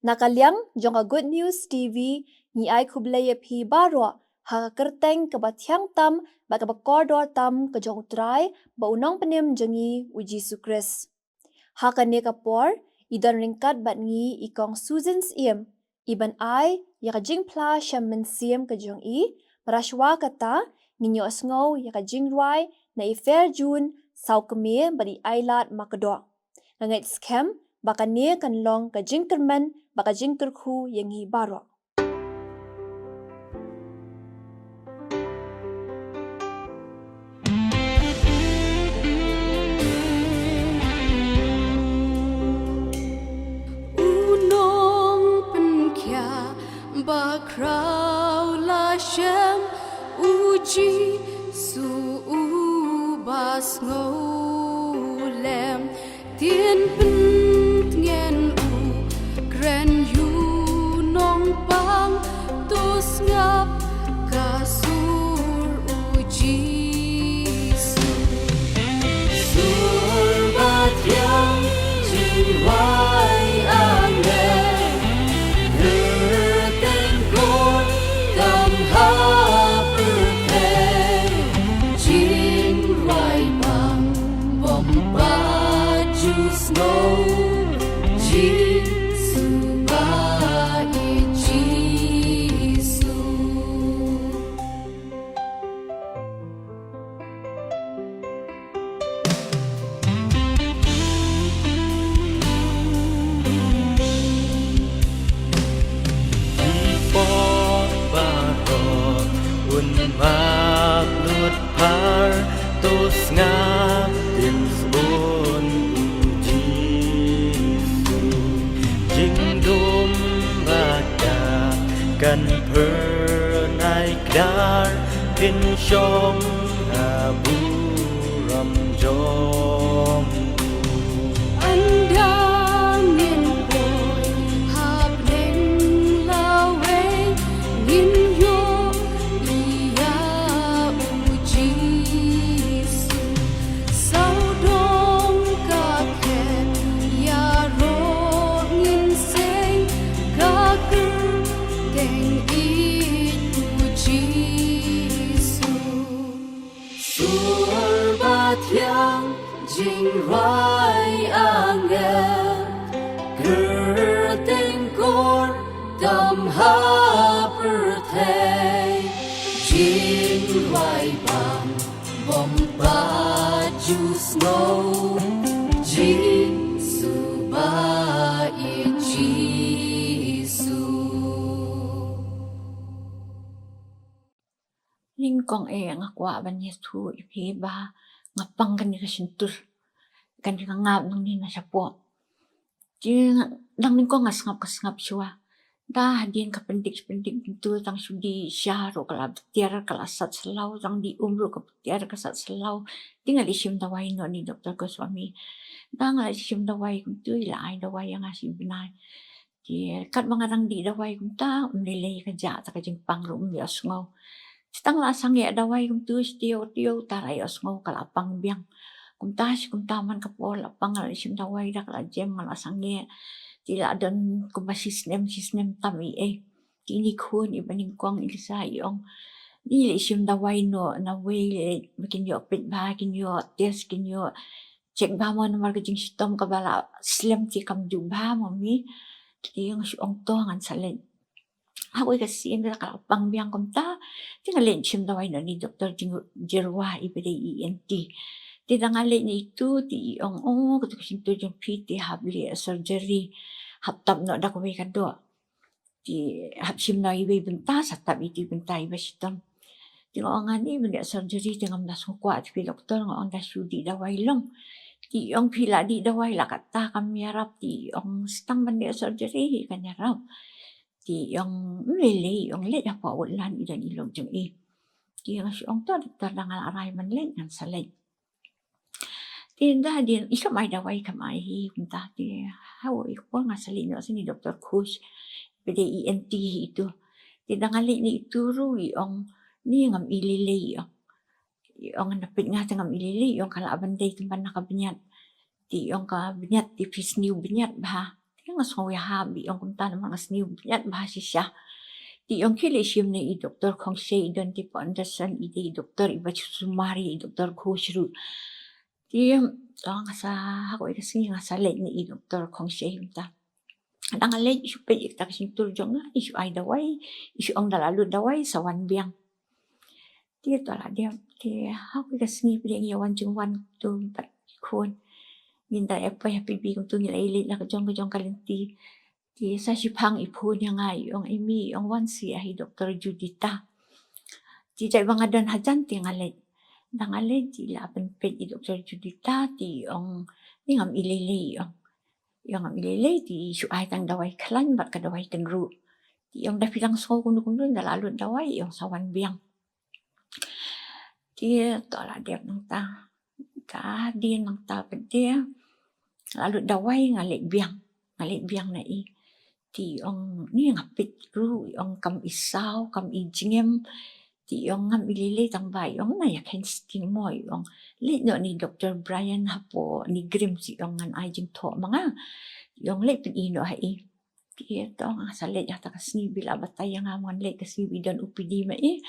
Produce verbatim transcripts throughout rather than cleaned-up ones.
Na ka liang jong ka Good News T V, ngi ai khublei ïa phi baroh ha ka kyrteng kaba thiang tam bad kaba kordor tam ka jong U Trai bad U Nongpynim jong ngi U Jisu Khrist. Ha kane ka por, i don ryngkat bad ngi i Kong Susan Syiem, i ban ai ïa ka jingphla sha mynsiem ka jong i. Para shwa kata, ngin ïohsngew ïa ka jingrwai na i Fairjune Sawkmie bad i Ailad Makdoh. Nga ngeit skhem ba kane kan long ka jingkyrmen bad ka jingkyrkhu ïa ngi baroh. U nongpynkhiah bakhraw la shem, U Jisu uba sngewlem. Tien pyntngen u kren ïa u nongpang, to sngap ka sur U Jisu. Sur ba thiang, jingrwai angel, kyrteng kordor tam ha pyrthei. Jingrwai bang bym pat ju sngew, Jisu ba i Jisu. Ki por baroh un map lut phar, to sngap tien sbun U Jisu. Jingdum ba ka kan phyrnai kdar, phin shong ha burom jong U. Ynda ngin poi ha pdeng lawei, ngin ïoh ïa U Jisu. Sawdong ka khet ïaroh, ngin sei ka kyrteng ïeit U Jisu. Sur ba thiang, jingrwai angel, kyrteng kordor tam ha pyrthei. Jingrwai bang bym pat ju sngew, Jisu ba i Jisu. Nyngkong eh nga kwah ban ïathuh ïa phi ba nga pang kane ka shyntur, kane ka ngap nangne na shapoh. Te dang nyngkong nga sngap ka sngap shuwa. Da hadien ka pyndik pyndik mynta tang shu dih sha ruh ka la btiar ka la sat slaw, tang dih um ruh ka btiar ka sat slaw. Te nga la shim dawai noh na i Doktor Goswami. Da nga la shim dawai kumta i la ai dawai ïa nga shi bnai. Te katba nga dang dih dawai kumta, um lei lei ka jah ta ka jingpang ruh um ïohsngew. Te tang la sangeh dawai kumta shi taïew taïew ta la ïohsngew ka la pang biang. Kumta shi kumta man ka por la pang, la shim dawai da ka la jem nga la sangeh. Te la don kumba shi snem shi snem tam i ei. Te ine i khun iba nyngkong i Lisa i ong, ni leh shim dawai noh, na wei leh ba kin ïoh peit bha, kin ïoh test, kin ïoh check bha mo namar ka jingshitom kaba la slem te kam ju bha mo mi. Te nga shu ong to ngan sa leit. Ha kawei ka sien da ka la pang biang kumta, te nga leit shim dawai noh na i Doktor Jing-, Jirwa iba dei i E N T. Te da nga leit na itu te i ong, oh, katu ka shyntur jong phi te hap leh surgery, hap tap noh da kawei ka doh. Te hap shim noh iwei i bynta, sa tap iti i bynta iba shitom. Te nga ong, ani ban leh surgery? Te ngam da sngewkwah, te phi doktor, nga ong da shu dih dawai long. Te i ong, phi la dih dawai la katta kam ïarap? Te i ong, sa tang ban leh surgery hi kan ïarap. Te i ong, ym lei lei, i ong, leit hapoh ward lan, i don i lok jong i. Te nga shu ong, to doktor, da nga la rai ban leit ngan sa leit. Te da dien i kam ai dawai, kam ai hi kumta, te ha kawei ka por nga sa leit noh sha i Doktor Khush, iba dei i E N T hi itu. Te da nga leit na itu ruh i ong, ni ngam i lei lei, i ong. I ong, na peit nga te ngam i lei lei, i ong, ka lah ban dei tymmen na ka bniat. Te i ong, ka bniat te phi sniew bniat bha. Te Nga sngew ïahap, i ong kumta namar nga sngew bniat bha shisha. Te i ong khie leit shim na i Doktor Khongshei, i don te Anderson, i dei i doktor iba sumar ïa i Doktor Ghosh ruh. Te to nga sa, ha kawei ka sngi nga sa leit na i Doktor Khongshei mynta. Nda nga leit, i shu peit ïa kata ka shyntur jong nga, i shu ai dawai, i shu ong da la lut dawai sa wan biang. Te to la dep, te ha kawei ka sngi pdeng ïa wan jingwan kumto bad i khun. Ngin da ïa poi ha P B kumto, ngi la ïa leit la ka jong ka jong ka lynti. Te sa shiphang i phone ïa nga, i ong, "Amy," i ong, "wan seh ha i Doktor Judita." Te jait ba nga don hajan te nga leit. Nda nga leit te i la pynpeit i Doktor Judita, te i ong, "Ni ngam i lei lei," i ong. I ong, "Ngam i lei lei." Te i shu ai tang dawai khlaiñ bad ka dawai tynruh. Te i ong, "Da phi dang sngew kumno kumno, da la lut dawai," i ong, "sa wan biang." Te to la dep nangta. Ka dien nangta pat de la lut dawai, nga leit biang. Nga leit biang na i. Te i ong, ni nga peit ruh, i ong, kam i saw, kam i jingem. Te i ong, ngam i lei lei, tang ba i ong na ïa khein sting mo, i ong, leit noh na i Doktor Brian hapoh NEIGRIHMS, i ong, ngan ai jingthoh ma nga. I ong, leit pyni noh ha i. Te to nga sa leit ha kata ka sngi ba i la batai ïa nga, ngan leit ka sngi ba i don O P D ma i.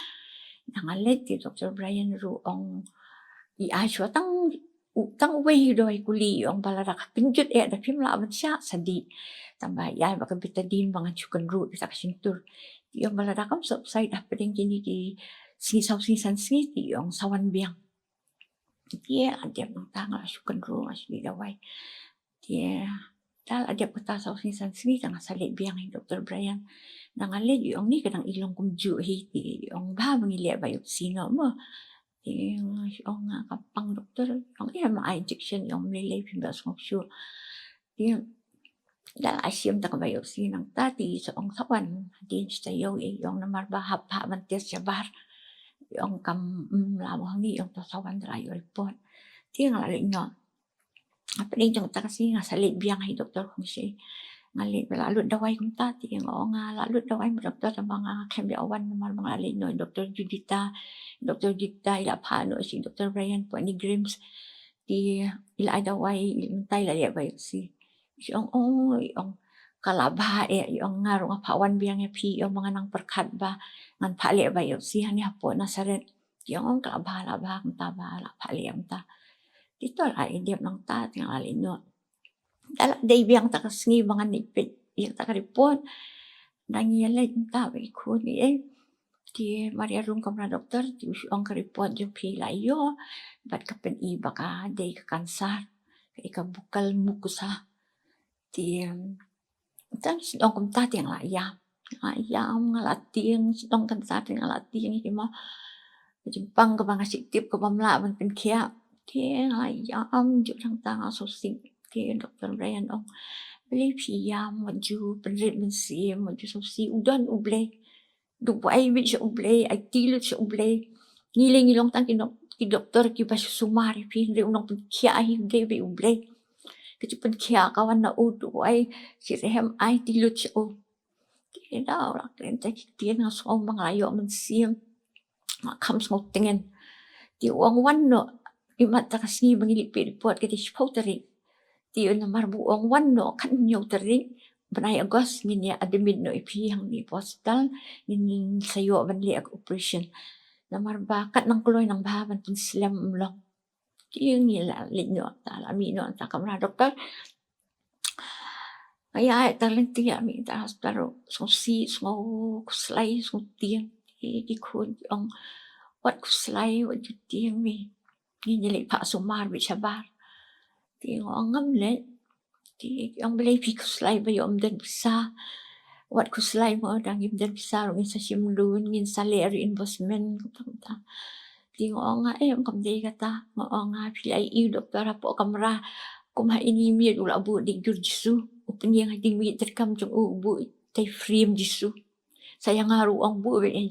Nda nga leit te Doktor Brian ruh ong, i ai shuwa tang u, tang uwei hi u dawai kuli, i ong, ba lada ka kynjut eh da phim lah ban shah, sa dih. Tang ba i ai bad ka betadine ba ngan shu kynruh ïa kata ka shyntur. Te i ong, ba lada kam subside hapdeng kine ki sngi saw sngi san sngi, te i ong, sa wan biang. Te la dep nangta, nga la shu kynruh, nga shu dih dawai. Te da la dep kata saw sngi san sngi, te nga sa leit biang ha i Doktor Brian. Nda nga leit, i ong, ni ka dang i long kumjuh hi, te i ong, bha ba ngi leh biopsy noh mo. Te nga ong, nga kam pang doktor. I ong, ïa, ma ai injection, i ong, ym lei lei, phim da sngew shuh. Te da la shim ta ka biopsy nangta, te i sa ong, sa wan hadien shi taïew, i ong, namar ba hap, hap ban test shabar. I ong, kam, mm, lah mo hangne, i ong, to sa wan da la ïoh report. Te nga la leit noh. Hapdeng jong kata ka sngi nga sa leit biang ha i Doktor Khongshei. Nga leit ba la lut dawai kumta, te nga ong, nga la lut dawai ma doktor, tang ba nga khlem ïa wan namar ba nga la leit noh Doktor Judita. Doktor Judita i la phah noh sha i Doktor Brian hapoh NEIGRIHMS. Te i la ai dawai, i mynta i la leh biopsy. I ong, oh, i ong, ka la bha eh, i ong, nga ruh nga phah wan biang ïa phi, i ong, ba nga nang pyrkhat ba ngan phah leh biopsy hangne hapoh Nazareth. Te i ong, oh, ka la bha, la bha kumta ba la phah leh kumta. Te to la ïa dep nangta, te nga la leit noh. Da la dei biang ta ka sngi ba ngan ïa peit ïa ta ka report. Nda ngi ïa leit nangta bad i khun i ei. Te mar ïa rung kamra doktor, te u shu ong ka report jong phi la ïoh bad ka pyni ba ka dei ka cancer, ka dei ka buccal mucosa. Te, um, tang sdang kumta te nga la ïam. Nga la ïam, nga la tieng, sdang kumta te nga la tieng ïa ki mo. Ka jingpang kaba nga shu tip kaba ym lah ban pynkhiah. Te nga la ïam, ju tang tang nga sngewsih. Te Doktor Brian ong, balei phi ïam, wat ju pynrit mynsiem, wat ju sngewsih, u don U Blei. Duwai beit sha U Blei, aiti lut sha U Blei. Ngi lei ngi long tang ki nok-, ki doktor kiba shu sumar ïa phi, hynrei u nongpynkhiah hi u dei beit U Blei. Ka jingpynkhiah ka wan na u, duwai shi rhem, aiti lut sha u. Te da u la kren ta ki ktien, nga sngew ba nga la ïoh mynsiem. Nga kham sngew tngen. Te u ong wan noh, imat ta ka sngi ba ngi leit peit report ka dei shiphew tarik. Te namar ba u ong wan noh khathynñiew tarik bnai August ngin ïa admit noh ïa phi hangne hapoh hospital, ngin sa ïoh ban leh ka operation. Namar ba kat nang kloi nang bha ban pynslem ym long. Te ngi la leit noh, ta la mih noh ta kamra doktor. Nga ïa ai ta lynti, ïa mih ta hospital ruh sngewsih, sngew khuslai, sngew tieng. Te ki khun ki ong, wat khuslai, wat ju tieng me. Ngin ïa leit phah sumar beit shabar. Te nga ong ngam leit. Te ki ong balei phi khuslai, ba ïoh ym don pisa. Wat khuslai mo, dang ym don pisa ruh ngin sa shim loan, ngin sa leh reimbursement, kumta kumta. Te nga ong nga em, kam dei kata. Nga ong nga, phi la ïohi u doktor hapoh kamra, kum ha ine i miet u la buh dei jur Jisu. U pynïeng ha ine i miet treikam jong u, u buh tei frame Jisu. Sa ïa nga ruh u ong buh beit ïa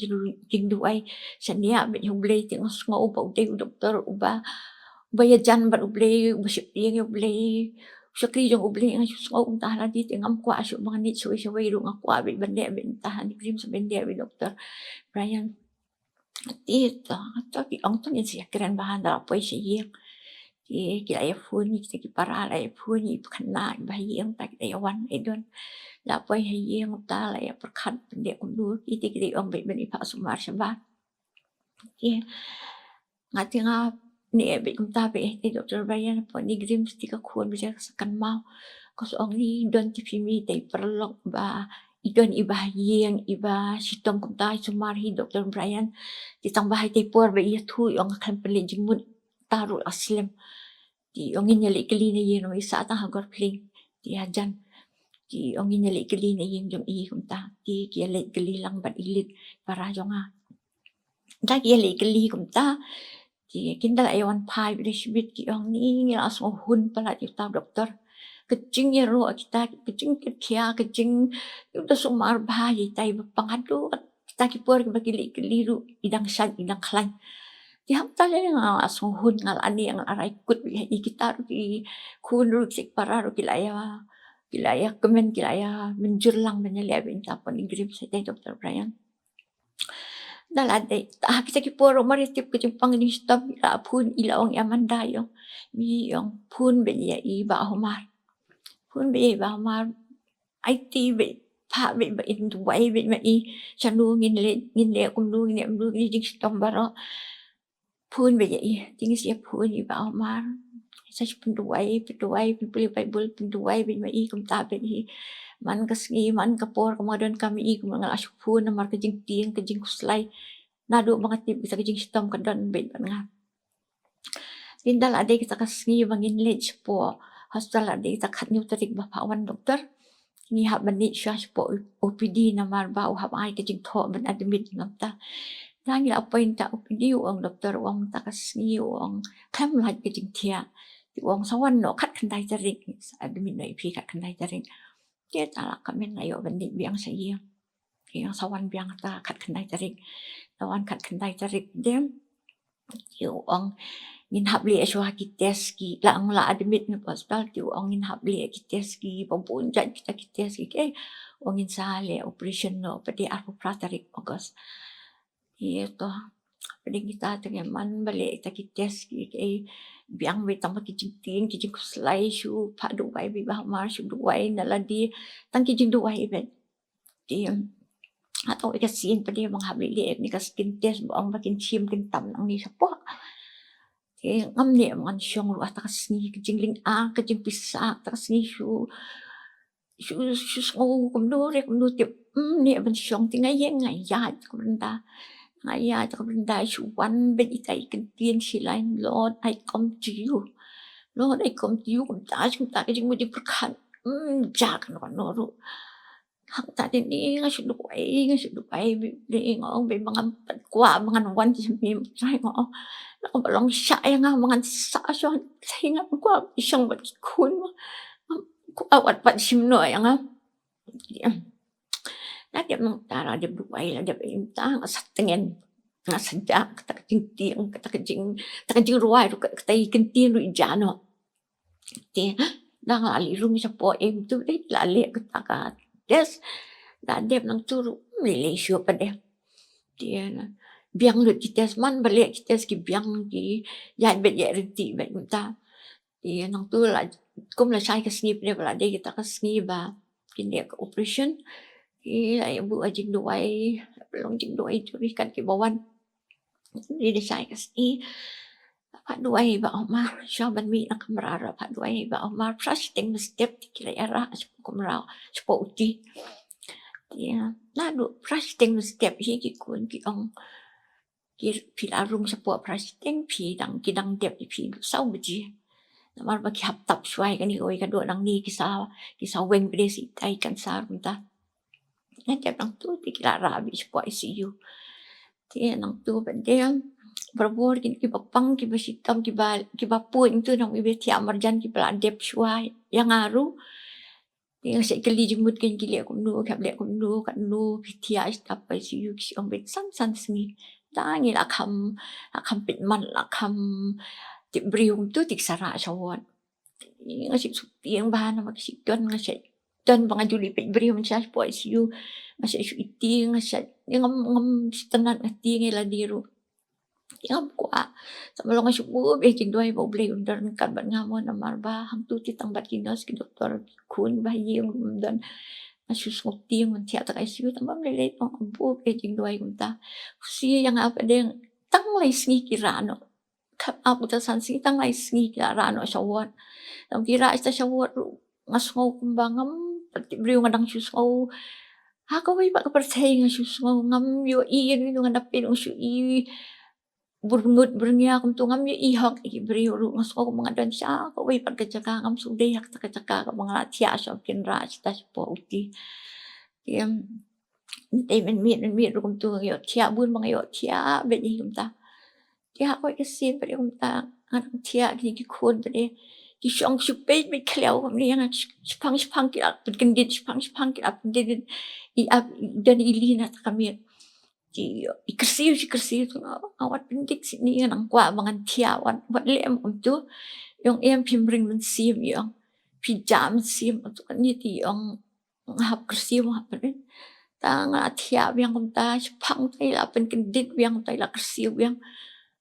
jingduwai, shaniah beit ïa U Blei. Te nga sngew ba u dei u doktor uba, uba ïajan bad U Blei, uba sheptieng ïa U Blei, u shakri jong U Blei. Nga shu sngew kumta ha lade, te ngam kwah shuh ban leit shawei shawei ruh, nga kwah beit ban leh beit mynta ha NEIGRIHMS, sa ban leh beit Doktor Brian. Te to, to ki ong to ngin sa ïakren bha, nda la poi sha ïing. Ki, ki la ïa phone ïa kita ki para, la ïa phone ïa i pakhynnah, i bahaïing, ta ki la ïa wan, ïa don. La poi ha ïing, ta la ïa pyrkhat, pyndep kumno, ki te ki la ong beit ban ïa phah sumar shabar. Ki, nga te nga ne beit kumta beit, te Doctor Brian, poi NEIGRIHMS te ka khun beit ka sa kynmaw. Ka sa ong ni don te phi mih te i paralok ba i don i bahaïing, i ba shitom kumta, i sumar hi Doctor Brian. Te tang ba ha te por ba i ïathuh i ong khlem pynleit jingmut, ta ruh la slem. Te ong ngin ïa leit kylli na ïing, namar i sah tang ha Gorphling. Te hajan. Te ong ngin ïa leit kylli na ïing jong i kumta. Te ki ïa leit kylli lang bad i leit para jong nga. Da ki ïa leit kylli kumta. Te kin da la ïa wan phai bad shibit ki ong ni ngi la sngew hun palat ïa uta u doktor. Ka jingïaroh kita, ka jingkitkhia, ka jing, ïa uta sumar bha ïa itai ba pang haduh kita ki por kiba ki leit kylli ruh i dang shait i dang khlaiñ. Te hangta lei nga la sngew hun, nga la ane, nga la rai kut beit ha i, kita ruh ki khun ruh ki para ruh ki la ïa, ki la ïa kmen, ki la ïa mynjur lang ban ïa leh beit ïa uta poi NEIGRIHMS sa ïa Doctor Brian. Da la dei ta ha kita ki por ruh mar ïa tip ka jingpang ka jingshitom, i la phone, i la ong ïa Amanda, i ong, mi, i ong phone beit ïa i Bah Homar. Phone beit ïa i Bah Homar. Aiti beit, phah beit ba in duwai beit ma i, shano ngin leit, ngin leh kumno, ngin leh kumno, ngin leh jingshitom baroh. Phone beit ïa i, te ngi sa ïa phone ïa i Bah Homar. Sa shu pynduwai, pynduwai, pynpule Baibl, pynduwai beit ma i kumta beit hi. Man ka sngi, man ka por, kumba don kam i, kumba nga la shu phone namar ka jingtieng, ka jingkhuslai. Naduh ba nga tip kita ka jingshitom ka don beit bad nga. Te da la dei kita ka sngi ba ngin leit shapoh hospital, la dei kita ka khathynñiew tarik ba phah wan doktor. Ngi hap ban leit shuwa shapoh O P D namar ba u hap ai ka jingthoh ban admit ïa nga mynta. Da ngi la poi mynta O P D, u ong doktor, u ong mynta ka sngi, u ong khlem lait ka jingthiah. Te u ong sa wan noh khatkhyndai tarik, sa admit noh ïa phi khatkhyndai tarik. Te ta la kmen, la ïoh ban leit biang sha ïing. Te nga sa wan biang ha kata khatkhyndai tarik. La wan khatkhyndai tarik de, te u ong ngin hap leh shuwa ki test ki, la ong la admit na hospital, te u ong ngin hap leh ki test kiba bun jait, kita ki test ki, ki, u ong ngin sa leh operation noh pat de arphew phra tarik August. Ïa to, pat de kita te ngi man ba leh kita ki test ki, ki biang beit tang ba ki jingtieng, ki jingkhuslai, shu phah duwai beit Bah Homar, shu duwai na lade, tang ki jingduwai beit. Te hato ka sien pat de ba nga hap leh kane ka skin test ba ong ba kin shim kin tam nangne shapoh. Te ngam neh ba ngan shong ruh ha kata ka sngi, ka jinglynga, ka jingpisa, kata ka sngi shu, shu, shu sngew kumno re kumno te, ym neh ban shong, te nga ïeng nga ïaid ka bynta. Nga ïaid ka bynta, shu wan beit ita i kyntien, she line, Lord, I come to you. Lord, I come to you, kumta, kumta ka jingmut jingpyrkhat. Ym jah kano kano ruh. Hangta te ni nga shu duwai, nga shu duwai, beit, beit, nga ong beit ba ngam pat kwah ba ngan wan sha me, Trai, nga ong. Lada kaba long shah ïa nga ba ngan sah shong, Trai, ngam kwah ban shong bad ki khun. Ngam kwah wat pat shim noh ïa nga. Ïa. La dep nangta, la dep duwai, la dep ïa mynta, nga sa tngen, nga sa jah, kata ka jingtieng, kata ka jing, kata ka jingrwai ruh, kata i kyntien ruh i jah noh. Te da nga la leit rung shapoh, em, tu de la leh kata ka test. Da dep nangtu ruh, ym lei lei shuh pat de. Te na biang lut ki test, man ba leh ki test ki biang, ki ïaid beit ïaid ryntih beit mynta. Te nangtu la, kum lashai ka sngi pat de ba la dei kata ka sngi ba kin leh ka operation. Te la ïa buh ka jingduwai, la long jingduwai juri kat kiba wan. Te lashai ka sngi, phah duwai Bah Omar, shuwa ban mih na kamra ruh phah duwai Bah Omar, phra shiteng mynstep te ki la ïa rah shapoh kamra, shapoh uti. Te naduh phra shiteng mynstep hi ki khun ki ong, ki, phi la rung shapoh phra shiteng, phi dang, ki dang dep ïa phi saw baje. Namar ba ki hap tap shuwa ïa kane kawei ka doh, nangne ki sa, ki sa weng beit sa itai cancer mynta. Nga dep nangtu te ki la rah beit shapoh I C U. Te nangtu pat de, barabor kine kiba pang, kiba shitom, kiba, kiba pud nangtu, nang iba thiah marjan kiba la dep shuwa ïa nga ruh. Te nga shait kylli jingmut kein ki leh kumno, ki hap leh kumno, katno, ki thiah shapoh I C U, ki shu ong beit san san sngi. Te ngi la kham, la kham peit mat, la kham tip briew kumtu te ki sa rah sha ward. Nga shait suk tieng bha namar ki shait don, nga shait don ba nga ju leit peit briew mynshuwa shapoh I C U. Nga shait shu iti, nga shait, ngam, ngam sngewtynnat nga tieng ïa lade ruh. Ngam kwah. Sa ma long nga shu buh beit jingduwai ba U Blei un don ryngkat bad nga mo, namar ba hangtu te tang bad ki nurse ki doktor ki khun ba ïing ym don. Nga shu sngewtieng ban thiah tang I C U, tang ba ym lei lei, tang buh beit jingduwai kumta. Shu ïa nga pat de tang lai sngi ki rah noh. Kap ap uta san sngi, tang lai sngi ki la rah noh sha ward. Tang ki rah sha ward ruh nga sngew kumba ngam pat tip briew, nga dang shu sngew ha kawei pat ka pyrthei, nga shu sngew ngam ïohi ïa uno uno, nga dap peit nga shu i byrngut byrngia kumtu, ngam ïohi hok ïa ki briew ruh, nga sngew kumba nga don sha kawei pat ka jaka, ngam sngewdei ha kata ka jaka kaba nga la thiah sha, kin rah sha ta shapoh uti. Te mynmiet mynmiet ruh kumtu nga ïoh thiah, bun ba nga ïoh thiah beit hi kumta. Te ha kawei ka sien pat de kumta nga dang thiah, kine ki khun pat de ki shong shu peit beit khlem kumne ïa nga, shipang shipang ki la pynkyndit, shipang shipang ki la pynkyndit. I ap i don i Lina ta ka miet. Ki, i kyrsiew, i kyrsiew, tu nga, nga wat pyndik sini, nga nang kwah ba ngan thiah, wat, wat leh em kumtu. Ïong em phim ring mynsiem, ïong phi jah mynsiem, tu kane te ïong nga hap kyrsiew, nga hap pyndik. Ta nga la thiah biang kumta, shipang ta i la pynkyndit biang, ta i la kyrsiew biang.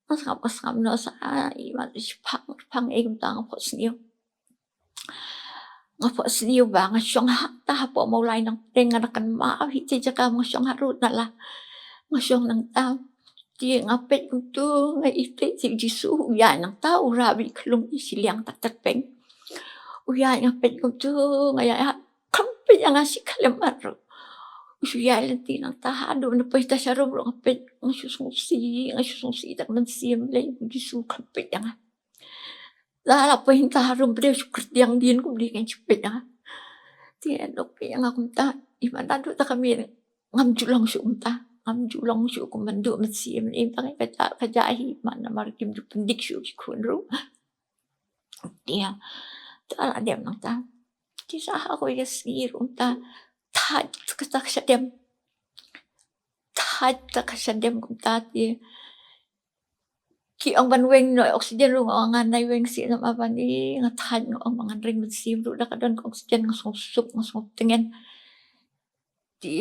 Nga sngap, ka sngap noh sa, i ma shipang, shipang ei kumta nga phohsniew. Nga phohsniew ba nga shong hangta hapoh Mawlai Nongteng, nga da kynmaw hi te jaka nga shong harud na la. Nga shong nangta. Te nga peit kumtu nga ïeit te Jisu u ïaid nangta, u rah beit khlum i shiliang tak tak peng. U ïaid, nga peit kumtu nga ïaid, khlem peit ïa nga shi khyllem ruh. U shu ïaid lynti nangta haduh na poi ta sharum ruh nga peit, nga shu sngewsih, nga shu sngewsih tak mynsiem, lei Jisu khlem peit ïa nga. La la poi ta harum briew shu kyrtiang dien kumne, kein shu peit ïa nga. Te dok peit ïa nga kumta, i man da duh ta ka miet ngam ju long shuh kumta, ngam ju long shuh kum ban duh mynsiem, im tang ka ja, ka ja hi man namar kim ju pyndik shuh ki khun ruh. Te ta la dep nangta. Te sa ha kawei ka sngi ruh kumta, thait kata ka shadem. Thait kata ka shadem kumta te ki ong ban weng noh oxygen ruh nga ong ngan nai weng sih namar ba ni nga thait, nga ong ba ngan ring mynsiem ruh da ka don ka oxygen nga sngewsuk, nga sngewtngen. Te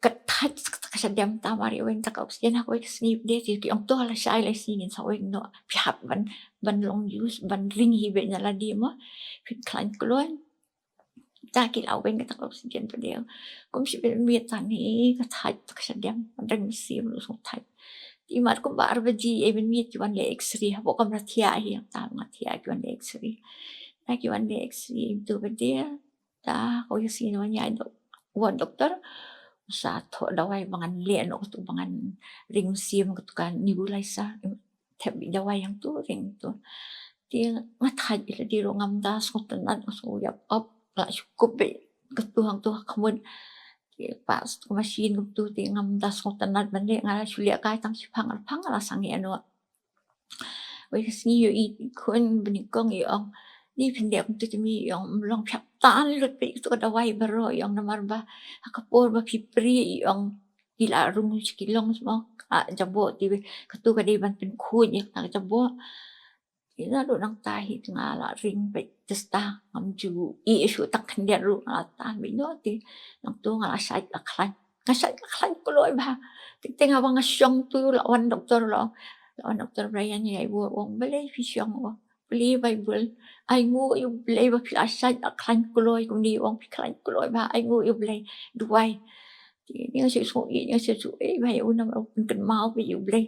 ka thait kata ka shadem, ta mar ïa weng ta ka oxygen ha kawei ka sngi pat de te ki ong to lashai lai sngi ngin sa weng noh, phi hap ban, ban long used, ban ring hi beit na lade mo, phin khlaiñ kloi. Ta ki la weng kata ka oxygen pat de. Kum shi bynmiet ta ni ka thait ta ka shadem, ban ring mynsiem ruh sngewthait. Te mar kumba ar baje ei bynmiet ki wan leh X-ray hapoh kamra thiah hi, ta nga thiah, ki wan leh X-ray. Ta ki wan leh X-ray tu pat de. Ta ko ïa sngewthuh ïa i dok-, ward doctor. Sa thoh dawai ba ngan leh noh katu ba ngan ring mynsiem, katu ka nebulizer. Thep beit dawai hangtu, ring tu. Te nga thait ïa lade ruh ngam da sngewtynnat, nga sngew ïap ap, la shu kup beit katu hangtu ha khmut. Te pat ka machine kumtu te ngam da sngewtynnat ban leh, nga la shu leh kai tang shipang arpang nga la sangeh noh. Wei ka sngi ïohi i khun banyngkong i ong, ni phin leh kumtu te mi, i ong ym long, phi hap tan lut beit katu ka dawai baroh, i ong namar ba ha ka por ba phi prie, i ong ki la rung sha ki lungs mo, ka jaboh te katu ka dei ban pynkhuid ïa kata ka jaboh. Te naduh nangta hi te nga la ring beit, te sa ngam ju ïeh shuh tang khyndiat ruh, nga la tan beit noh te nangtu nga la shait la khlaiñ. Nga shait la khlaiñ kloi bha. Te teng haba nga shong tu la wan doktor, la, la wan Doktor Brian ïa i ward, u ong balei phi shong, u ong plie Baibl. Ainguh ïa U Blei ba phi la shait la khlaiñ kloi kumne, u ong phi khlaiñ kloi bha, ainguh ïa U Blei. Duwai. Te nga shu sngew ïeit, nga shu sngew ïeit bha ïa u namar u pynkynmaw beit ïa U Blei.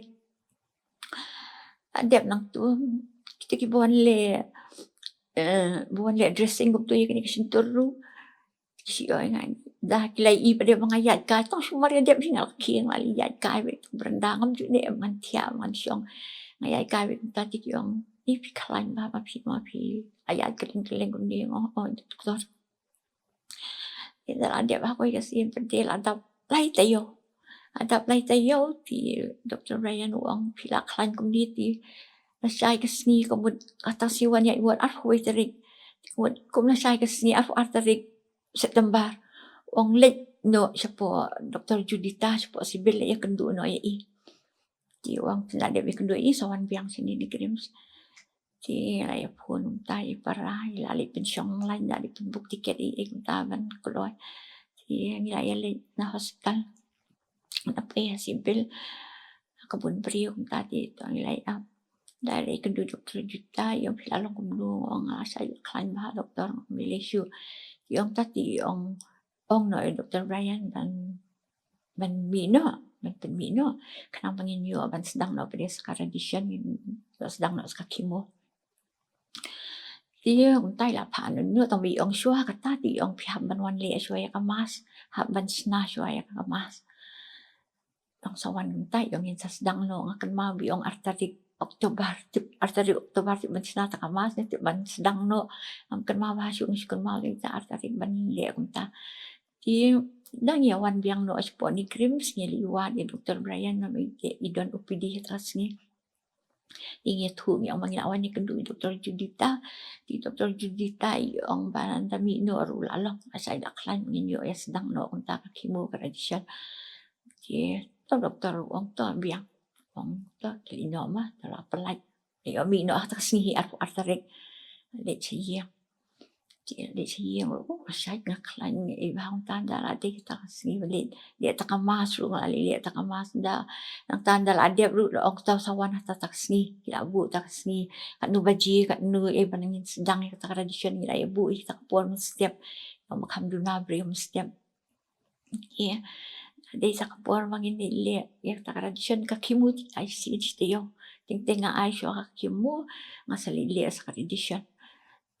La dep nangtu, kita kiba wan leh, eh, ba wan leh dressing kumtu ïa kane ka shyntur ruh, ki shu ong ïa nga, da ki la ïohi pat de ba nga ïaid kai, tang shu mar ïa dep hi nga la khie, nga la ïaid kai beit tang brenda, ngam ju neh em ngan thiah em ngan shong. Nga ïaid kai beit kumta te ki ong, ni phi khlaiñ bha, ma phi, ma phi ïaid kylleng kylleng kumne, nga ong, ong doktor. Te la dep ha kawei ka sien pat de la dap lai taïew. La dap lai taïew te Doktor Brian u ong phi la khlaiñ kumne te lashai ka sngi ka mut, kata sngi wan ïa i ward arphew wei tarik. Te ka mut kum lashai ka sngi arphew ar tarik September, u ong leit noh shapoh Doktor Judita shapoh Civil, leit ïakynduh noh ïa i. Te u ong phin la dep ïakynduh ïa i sa wan biang shane na KRIMS. Te la ïa phone kumta ïa i para, i la leit pynshong lain, la leit pynbook tiket ïa i kumta ban kloi. Te ngi la ïa leit na hospital, na pei ha Civil. ka bun briew kumta te to ngi la ïap. Da la ïakynduh Doktor Judita, i ong phi la long kumno, nga ong nga shait khlaiñ bha Doktor, ngam lei lei shuh. I ong ta te i ong, ong noh ïa u Doktor Brian ban, ban mih noh, ban pynmih noh. Khnang ba ngin ïoh ban sdang noh pat de sa ka radiation, ngin ïoh sdang noh sa ka chemo. Te kumta i la phah noh noh, tang ba i ong shuwa kata te i ong phi hap ban wan leh shuwa ïa ka mask, hap ban shna shuwa ïa ka mask. Tang sa wan kumta i ong ngin sa sdang noh, nga kynmaw ba i ong ar tarik October, tip ar tarik October tip ban shna ta ka mask ne tip ban sdang noh. Ngam kynmaw bha shuh, nga shu kynmaw ïa ta ar tarik ban leh kumta. Te da ngi ïa wan biang noh shapoh NEIGRIHMS, ngi la ïa wad ïa Doktor Brian namar i don O P D ha ta ka sngi. Te ngi ïathuh, ngi ong ba ngi la wan ïakynduh ïa Doktor Judita. Te Doktor Judita i ong ba lada mih noh ruh la long, nga shait da khlaiñ, ngin ïoh ïa sdang noh kumta ka chemo ka radiation. Te to doktor u ong to biang. Ong to, leit noh ma, to la pynlait. Leit mih noh ha ta ka sngi hi arphew ar tarik. Leit sha ïing. Te leit sha ïing ruh nga shait, nga khlaiñ, nga ïeit bha. Kumta da la dei ta ka sngi ba leit leh ta ka mask ruh nga la leh ta ka mask. Da nangta da la dep ruh la ong to sa wan ha ta ka sngi, ki la buh ta ka sngi. Katno baje, katno eh ba ngin sdang ïa ta ka radiation, ngi la ïa buh ïa ta ka por mynstep. Ïa ma kham duna briew mynstep. Ïa dei sa ka por ba ngin leh ïa ta ka radiation, ka chemo te ai shisien shi taïew. Teng teng nga ai shuwa ka chemo, nga sa leit leh sa ka radiation.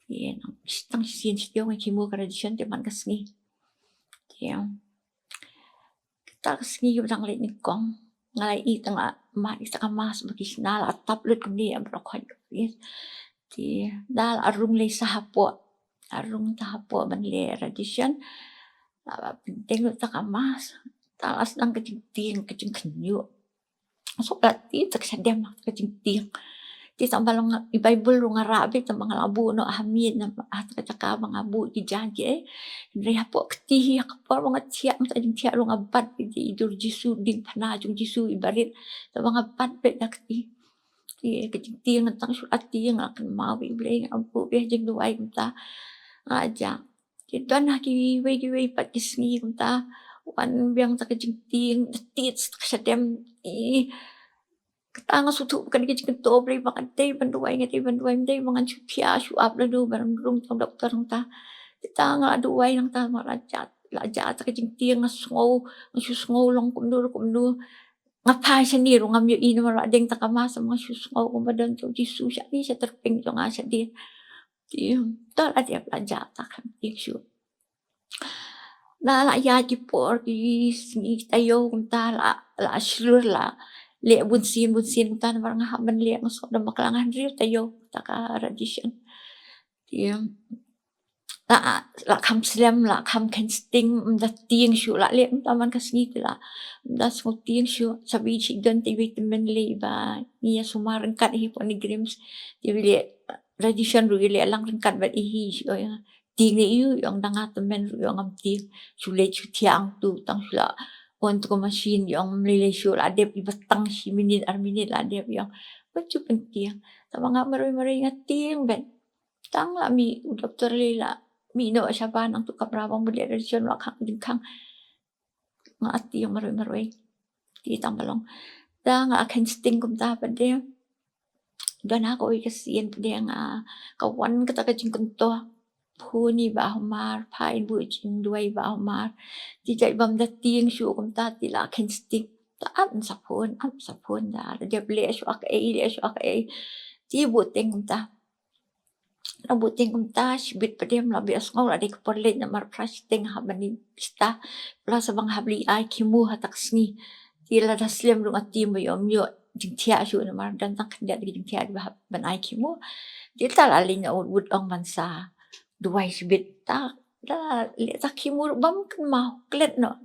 Ïa nang tang shisien shi taïew nga chemo ka radiation te man ka sngi. Ïa kata ka sngi ba dang leit nyngkong nga la ïohi tang la mad ïa ta ka mask ba ki shna, la tap lut kumne ïa baroh khoit ka face. Te da la rung lei sa hapoh, la rung ta hapoh ban leh radiation. La ba pynteng lut ta ka mask, ta la sdang ka jingtieng ka jingkhynñiuh. Suk la tieng ta ka shadem, ta ka jingtieng. Te tang ba long i Baibl ruh nga rah beit, tang ba nga la buh noh ha miej na ha ta ka jaka ba nga buh ki jaiñ ki ei. Hynrei hapoh kti hi ha ka por ba nga thiah, ta ka jingthiah ruh nga bat beit ïa i dur Jisu, diengphna jong Jisu iba rit. Tang ba nga bat beit da kti. Te ka jingtieng tang shu la tieng, nga kynmaw ïa U Blei, nga buh beit ha jingduwai kumta. Nga jah. Te don ha kiwei kiwei pat ki sngi kumta wan biang ta ka jingtieng, da tied ta ka shadem. Ih, kata nga sngewthuh ba ka dei ka jingkyntoh Blei ba nga dei ban duwai, nga dei ban duwai, ym dei ba ngan shu thiah shu ap lano ban rung tang doktor nangta. Te tang la duwai nangta, la jah, la jah ta ka jingtieng, nga sngew, nga shu sngew long kumno kumno. Nga phai shane ruh ngam ïohi namar la deng ta ka mask, nga shu sngew kumba don U Jisu shane sha tyrpeng jong nga shadien. Te to la dep la jah ta khlem tieng shuh. La la ïaid ki por ki sngi taïew kumta la, la shlur la leh bunsien bunsien kumta namar nga hap ban leh, nga sngewdom bakla, nga hynriew taïew ta ka radiation. Te la, la kham slem, la kham kheiñ sting, ym da tieng shuh, la leh kumta man ka sngi te la ym da sngew tieng shuh. Sa bit shi don te iwei i tymmen lei ba ngi ïa sumar ryngkat hi hapoh NEIGRIHMS. Te iwei leh radiation ruh i leh lang ryngkat bad i hi, shu ong tieng ne ïa u, i ong da nga tymmen ruh i ong ngam tieng. Shu leit shu thiah hangtu, tang shu la on tu ka machine, i ong ym lei lei shuh, la dep iba tang shi minit ar minit la dep, i ong ba shu pyntieng. Tang ba nga marwei marwei nga tieng beit. Tang la mih u doktor lei, la mih noh shabar nangtu kamra ba mut leh radiation, la khang jingkhang. Nga tieng marwei marwei. Te tang ba long da nga kheiñ sting kumta pat de. Don ha kawei ka sien pat de nga, ka wan kata ka jingkyntoh. Phone ïa i Bah Humar, phah in buh jingduwai i Bah Humar. Te jait bym da tieng shuh kumta te la kheiñ sting. Ta ap sa phone, ap sa phone, da la dep leh shuwa kaei, leh shuwa kaei. Te buh teng kumta. La buh teng kumta shibit pat de, la beh sngew la dei ka por leit namar phra shiteng hap ban ïa bista. Phra sa ba nga hap leit ai chemo ha ta ka sngi. Te lada slem ruh nga tieng ba ym ïoh jingthiah shuh namar don tang khyndiat ki jingthiah ba hap ban ai chemo. Te ta la leit noh wut wut, ong ban sa duwai shibit. Ta la leh ta chemo ruh bym kynmaw, klet noh.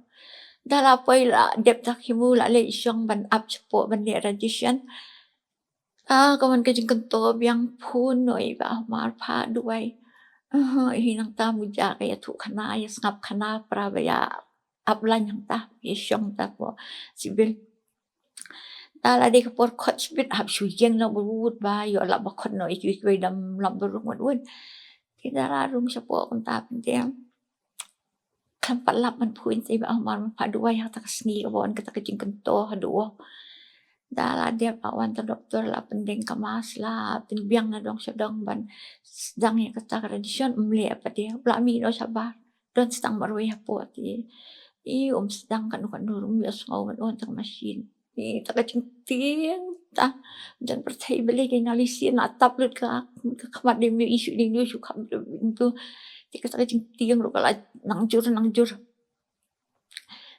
Da la poi la dep ta chemo la leit shong ban ap shapoh ban leh radiation. Ah, ka wan ka jingkyntoh biang, phone noh ïa i Bah Humar, phah duwai. Ah, hi nangta muja ka ïathuh khana, ïa sngap khana, phra ba ïa ap lain hangta, ïa shong ta hapoh civil. Da la dei ka por khot shibit hap shu ïeng noh wut wut ba ïoh lap ba khot noh ïa kiwei kiwei, da ym lap ba rung wut wut. Te da la rung shapoh kumta pat de. Khlem pat lap ban phone ïa i Bah Humar ban phah duwai ha ta ka sngi kaba wan kata ka jingkyntoh haduh. Da la dep, la wan ta doktor, la pyndeng ka mask, la pynbiang na dong sha dong ban sdang ïa kata ka radiation, ym leh pat de. La mih noh shabar, don tang marwei hapoh te. I um sdang kano kano ruh, um ïohsngew ban on tang machine. I ta ka jingtieng ta. Jan pyrthei balei, ka nga lei sien la tap lut ka, ka khmat de, ym ïohi shuh, ym ïohi shuh khmat de tu. Te kata ka jingtieng ruh ka la nang jur nang jur.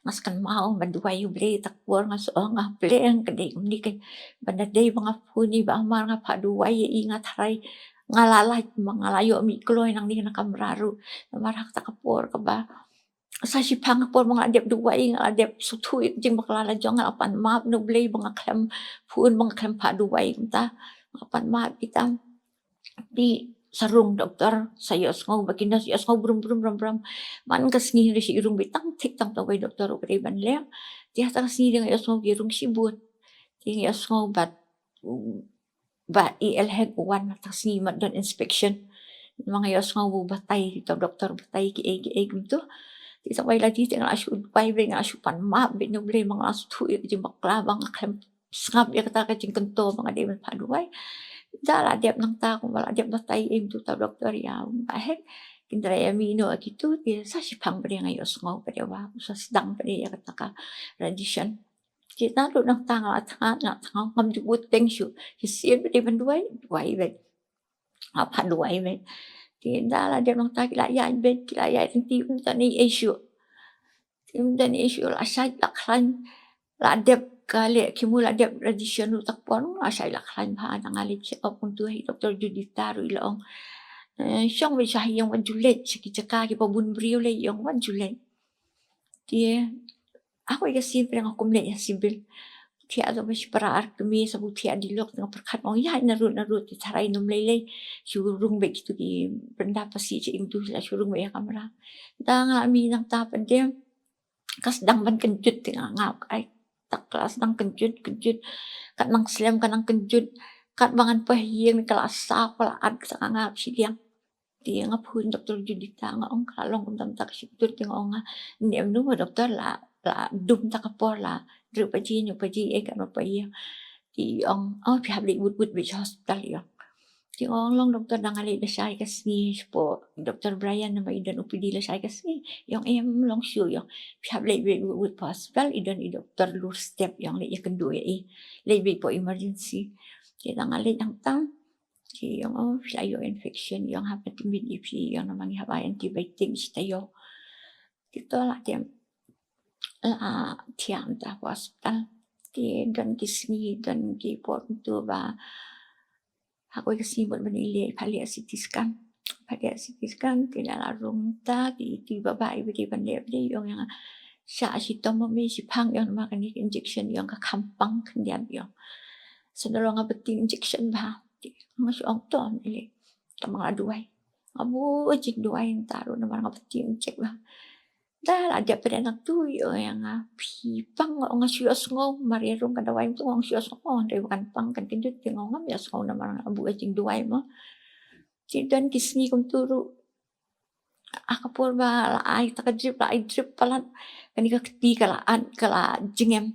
Nga sa kynmaw ban duwai ïa U Blei, ta ka por nga sa ong, ah Blei, ka dei kumne ka, ban da dei ba nga phone ïa i Bah Amar, nga phah duwai ïa i, nga tharai nga la lait, ma nga la ïoh mih kloi nangne na kamra ruh. Namar ha kata ka por kaba sa shiphang ka por ba nga la dep duwai, nga la dep sngewthuh ïa ka jingbakla la jong, nga la pan map na U Blei ba nga khlem phone, ba nga khlem phah duwai kumta. Nga la pan map ïa kita. Te sa rung doktor, sa ïohsngew ba ki nurse ïohsngew brum brum brum brum. Man ka sngi hynrei sa i rung beit tang thik tang tawei, doktor ruh ka dei ban leh. Te ha ta ka sngi de nga ïohsngew ki rung shibun. Te nga ïohsngew bad, bad i L Hek u wan ha ta ka sngi, mat don inspection. Ma nga ïohsngew ba u batai, te u doktor batai kiei kiei kumtu. Te tang wei la dei te nga la shu duwai beit, nga la shu pan map beit na U Blei, ma nga la shu sngewthuh ïa ka jingbakla ba nga khlem sngap ïa kata ka jingkyntu ba nga dei ban phah duwai. Da la dep nangta, kumba la dep batai ïa i, mynta u doktor ïa u Bah Hek, kin da ïa mih noh ïa kitu, te sa shiphang pat de nga ïohsngew pat de ba u sa sdang pat de ïa kata ka radiation. Te naduh nangta nga la thngan, nga la thngan, ngam ju bud teng shuh. Shisien pat de ban duwai, duwai beit. Nga phah duwai beit. Te da la dep nangta ki la ïaid beit, ki la ïaid lynti, ym don ei ei shuh. Te ym don ei ei shuh, la shait la khlaiñ. La dep ka leh chemo, la dep radiation ruh, ta ka por la shait la khlaiñ bha, da nga leit check up kumtu ha i Doctor Juditha ruh, i la ong, eh, shong beit sha ha ïing, wan ju leit sha ki jaka kiba bun briew, leit ïing, wan ju leit. Te ha kawei ka sngi pat de nga kum leit ha civil. Thiah to ba shipara ar kmie, sa bun thiah diluh, te nga pyrkhat, ong ïa na rud na rud, te tharai nym lei lei. Shu rung beit kitu ki brynda pasieh sha ïing tu, la shu rung beit ha kamra. Da nga la mih nangta pat de, ka sdang ban kynjut, te nga ngap, ai, ta ka la sdang kynjut kynjut. Kat nang slem ka nang kynjut. Katba ngan poi ha ïing ka la saw, ka la at, ka sa ngap shiliang. Te nga phone Doctor Juditha, nga ong ka la long kumta kumta ka shiptur, te nga ong, nga ne em nu ma doktor, la, la dum ta ka por, la hynriew baje, hynñiew baje, eh, katba poi ïing. Te i ong, oh, phi hap leit wut wut beit sha hospital, i ong. Te nga ong, long doktor, da nga leit lashai ka sngi shapoh Doctor Brian, namar i don O P D lashai ka sngi. I ong, em, long shuh, i ong. Phi hap leit beit wut wut hapoh hospital, i don i doktor lur step, i ong, leit ïakynduh ïa i. Leit beit hapoh emergency. Te da nga leit hangta. Te i ong, oh, phi la ïoh infection, i ong, hap ban tymmen ïa phi, i ong, namar ngi hap ai antibiotic shi taïew. Te to la dep, la thiah mynta hapoh hospital. Te don ki sngi, don ki por kumtu ba ha kawei ka sngi mut ban ïaleh, phah leh C T scan. Phah leh C T scan, te la la rung ta, te i ba ba i ba dei ban leh ba dei, i ong ïa nga, shah shitom ma me, shiphang, i ong, namar kane ka injection, i ong, ka kham pang khyndiat, i ong. Sa nalor nga btieng injection bha. Te nga shu ong to, ïaleh. Tang ma nga la duwai. Nga buh jingduwai nangta ruh namar nga btieng injek bha. Da la dep pat de nangtu, i ong ïa nga, phi pang, nga ong nga shu ïohsngew, mar ïa rung ka dawai mynta nga ong shu ïohsngew, hynrei ba kan pang kan kynjut, te nga ong ngam ïohsngew namar nga la buh jingduwai mo. Te don ki sngi kumtu ruh, ha ka por ba la ai ta ka drip, la ai drip palat, kane ka kti ka la at, ka la jngem.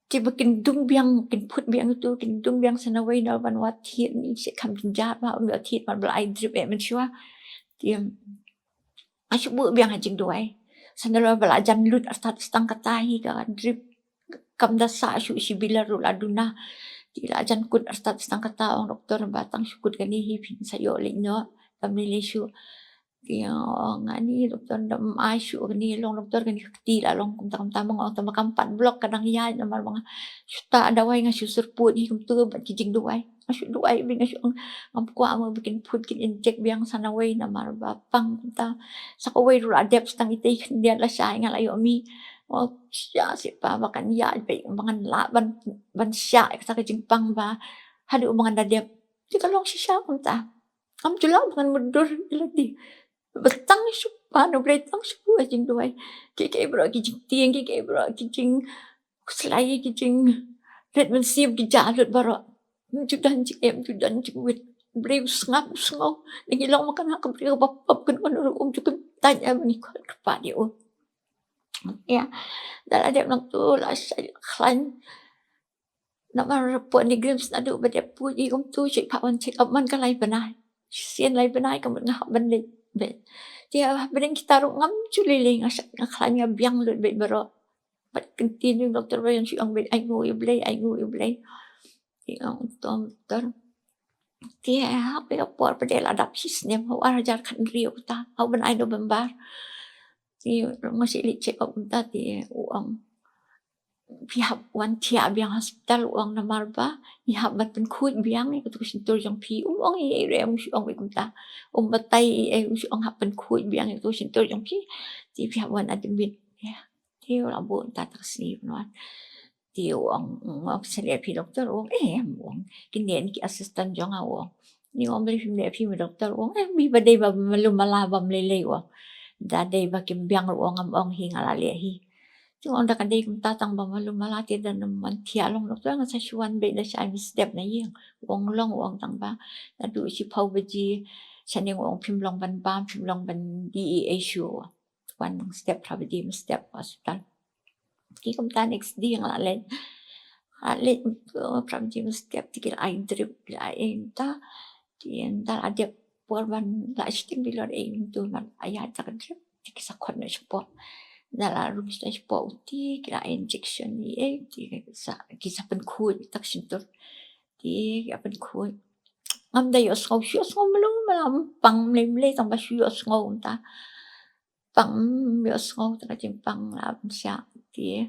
Te ba kin dung biang, kin phut biang ïa utu, kin dung biang sa nawei na ban wad thied, ni shu kham jynjar ba ym ïoh thied, ban ba la ai drip eh mynshuwa. Te nga shu buh biang ha jingduwai. Sa nalor ba la jan lut artat, sa tang kata hi ka drip kam da sah shuh, shi bilor ruh la duna. Te la jan kut artat, sa tang kata, ong doktor ba tang shu kut kane hi, phin sa ïoh leit noh, kam lei lei shuh. Te nga ong, ani doktor, da ym ai shuh kane, long doktor, kane ka kti la long kumta kumta. Ma nga ong tang ba kam pat block, ka dang ïaid, namar ba nga shu tah dawai, nga shu syrpud hi kumtu bad ki jingduwai. Nga shu duwai beit, nga shu ong ngam kwah mo ba kin phut, kin injek biang sa nawei namar ba pang kumta. Sa kawei ruh la dep, sa tang itei khyndiat lashai nga la ïoh mih. Nga ong shisha seh pa ba kan ïaid beit, ba ngan lah ban, ban shah ïa kata ka jingpang ba haduh ba ngan da dep. Te ka long shisha kumta. Ngam ju lah ba ngan mutdur ïa lade. Ba tang shu pan U Blei, tang shu buh jingduwai. Kiei kiei baroh ki jingtieng, kiei kiei baroh ki jingkhuslai, ki jingrit mynsiem ki jah lut baroh. Ym ju don jingeh, ym ju don jingwit. U Blei u sngap, u sngew. Ngi long ma kane ka briew kaba pop, kano kano ruh um ju kyntait ïa ba ngi khot kyrpad ïa u. Ïa, da la dep nangtu la shait la khlaiñ. Namar hapoh NEIGRIHMS naduh ba dep pud i kumtu, shu phah wan check up man ka lai bnai. Shisien lai bnai ka mut nga hap ban leit beit. Te hapdeng kita ruh ngam ju lei lei, nga shah, nga khlaiñ, nga biang lut beit baroh. Bad continue, doktor Brian shu ong beit, ainguh ïa U Blei, ainguh ïa U Blei. Te nga ong, to doktor, te ha kawei ka por pat, la dap shi snem, ha u ar hajar khathynriew kata, ha u bnai November. Te nga shah leit check up kumta, te u ong, phi hap wan thiah biang hospital, u ong, namar ba ngi hap ban pynkhuid biang ïa kato ka shyntur jong phi. Um ong ei ei ruh, um shu ong ei kumta. Um batai ei ei, um shu ong hap pynkhuid biang ïa kato ka shyntur jong phi. Te phi hap wan admit. Ïa. Te u la buh kumta ta ka sngi ban wan. Te u ong, u ong, sa leh phi doktor? U ong, em, u ong. Kine ki assistant jong nga, u ong. Nga ong, balei phim leh phi ma doktor? U ong, em, ba dei ba malu mala bym lei lei, u ong. Da dei ba kim biang ruh, u ong, ngam ong hi, nga la leh hi. Te nga ong, da ka dei kumta tang ba malu mala te da nym wan thiah long doktor, nga sa shu wan beit, da shah ai mynstep na ïing. U ong, long, u ong, tang ba naduh shiphew baje shaneng, u ong, phim long ban bam, phim long ban die ei ei shuh. Wan mynstep phra baje mynstep ha hospital. Te kumta next day nga la leit. Nga la leit, uh, phra baje mynstep, te ki la ai drip, ki la ai ei ei mynta. Te ynda la dep por ban lah shiteng bilor ei ei mynta, ban ïaid da ka drip, te ki sa khot noh shapoh. Ynda la rung shiteng shapoh, te ki la ai injection ei ei, te ki sa, ki sa pynkhuid ta ka shyntur. Te ki sa pynkhuid. Ngam da ïohsngew, shu ïohsngew malu mala, pang mlei mlei, tang ba shu ïohsngew mynta. Pang ïohsngew, ta ka jingpang la bun shah. Te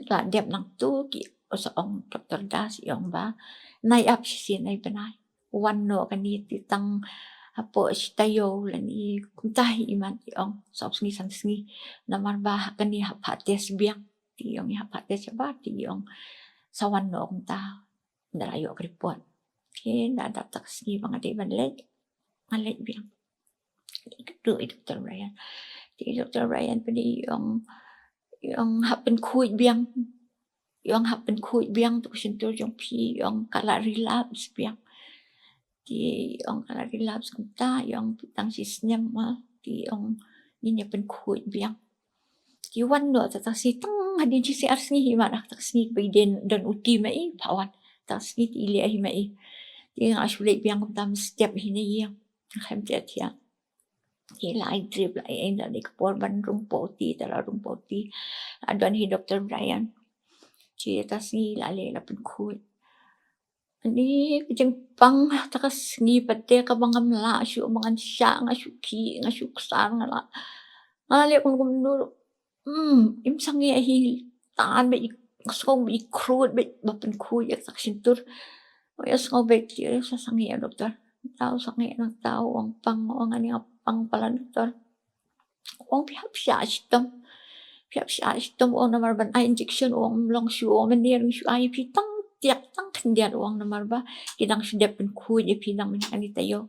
la dep nangtu, ki sa ong doktor Das, i ong ba nai ap shisien, nai bnai. Wan noh kane te tang hapoh shi taïew lane kumta hi, i mat, i ong, saw sngi san sngi. Namar ba ha kane hap phah test biang. Te i ong, i hap phah test shabar, te i ong sa wan noh kumta. Ynda la ïoh ka report. Te ynda dap ta ka sngi ba nga dei ban leit, nga leit biang. Te kynduh i doktor Brian. Te i doktor Brian pat i ong, i ong hap pynkhuid biang. I ong hap pynkhuid biang tu ka shyntur jong phi, i ong ka la relapse biang. Te i ong ka la relapse kumta, i ong tang shi snem ma. Te i ong ngin ïa pynkhuid biang. Te wan noh ta ka sngi, tang hadien shi sngi ar sngi hi ma, ta ka sngi ba i dei don OT ma i, phah wan. Ta ka sngi te i leh hi ma i. Te nga shu leit biang kumta mynstep hi na ïing. Nga khlem thiah thiah. Te la ai drip, la ai ei, ynda dei ka por ban rung poi OT, te la rung poi OT. La don hi doktor Brian. Te ta ka sngi la leh, la pynkhuid. Ani ka jingpang ta ka sngi pat te kaba ngam lah shuh, ba ngan shah, nga shu khih, nga shu ksar, nga la, nga la leh kum kumno ruh. Hmm, im sangeh hi, tan ba i, nga sngew ba i khrud beit ba pynkhuid ïa ka shyntur. Nga ïohsngew beit, te sa sangeh ïa doktor. Tau sangeh nangta, u ong pang, u ong ani nga pang palat doktor. U ong phi hap shah shitom. Phi hap shah shitom, u ong, namar ban ai injection, u ong, ym long shuh, u ong, mynne ruh shu ai phi tang tiak tang khyndiat, u ong, namar ba ki dang shu dep pynkhuid ïa phi dang mynta kane taïew.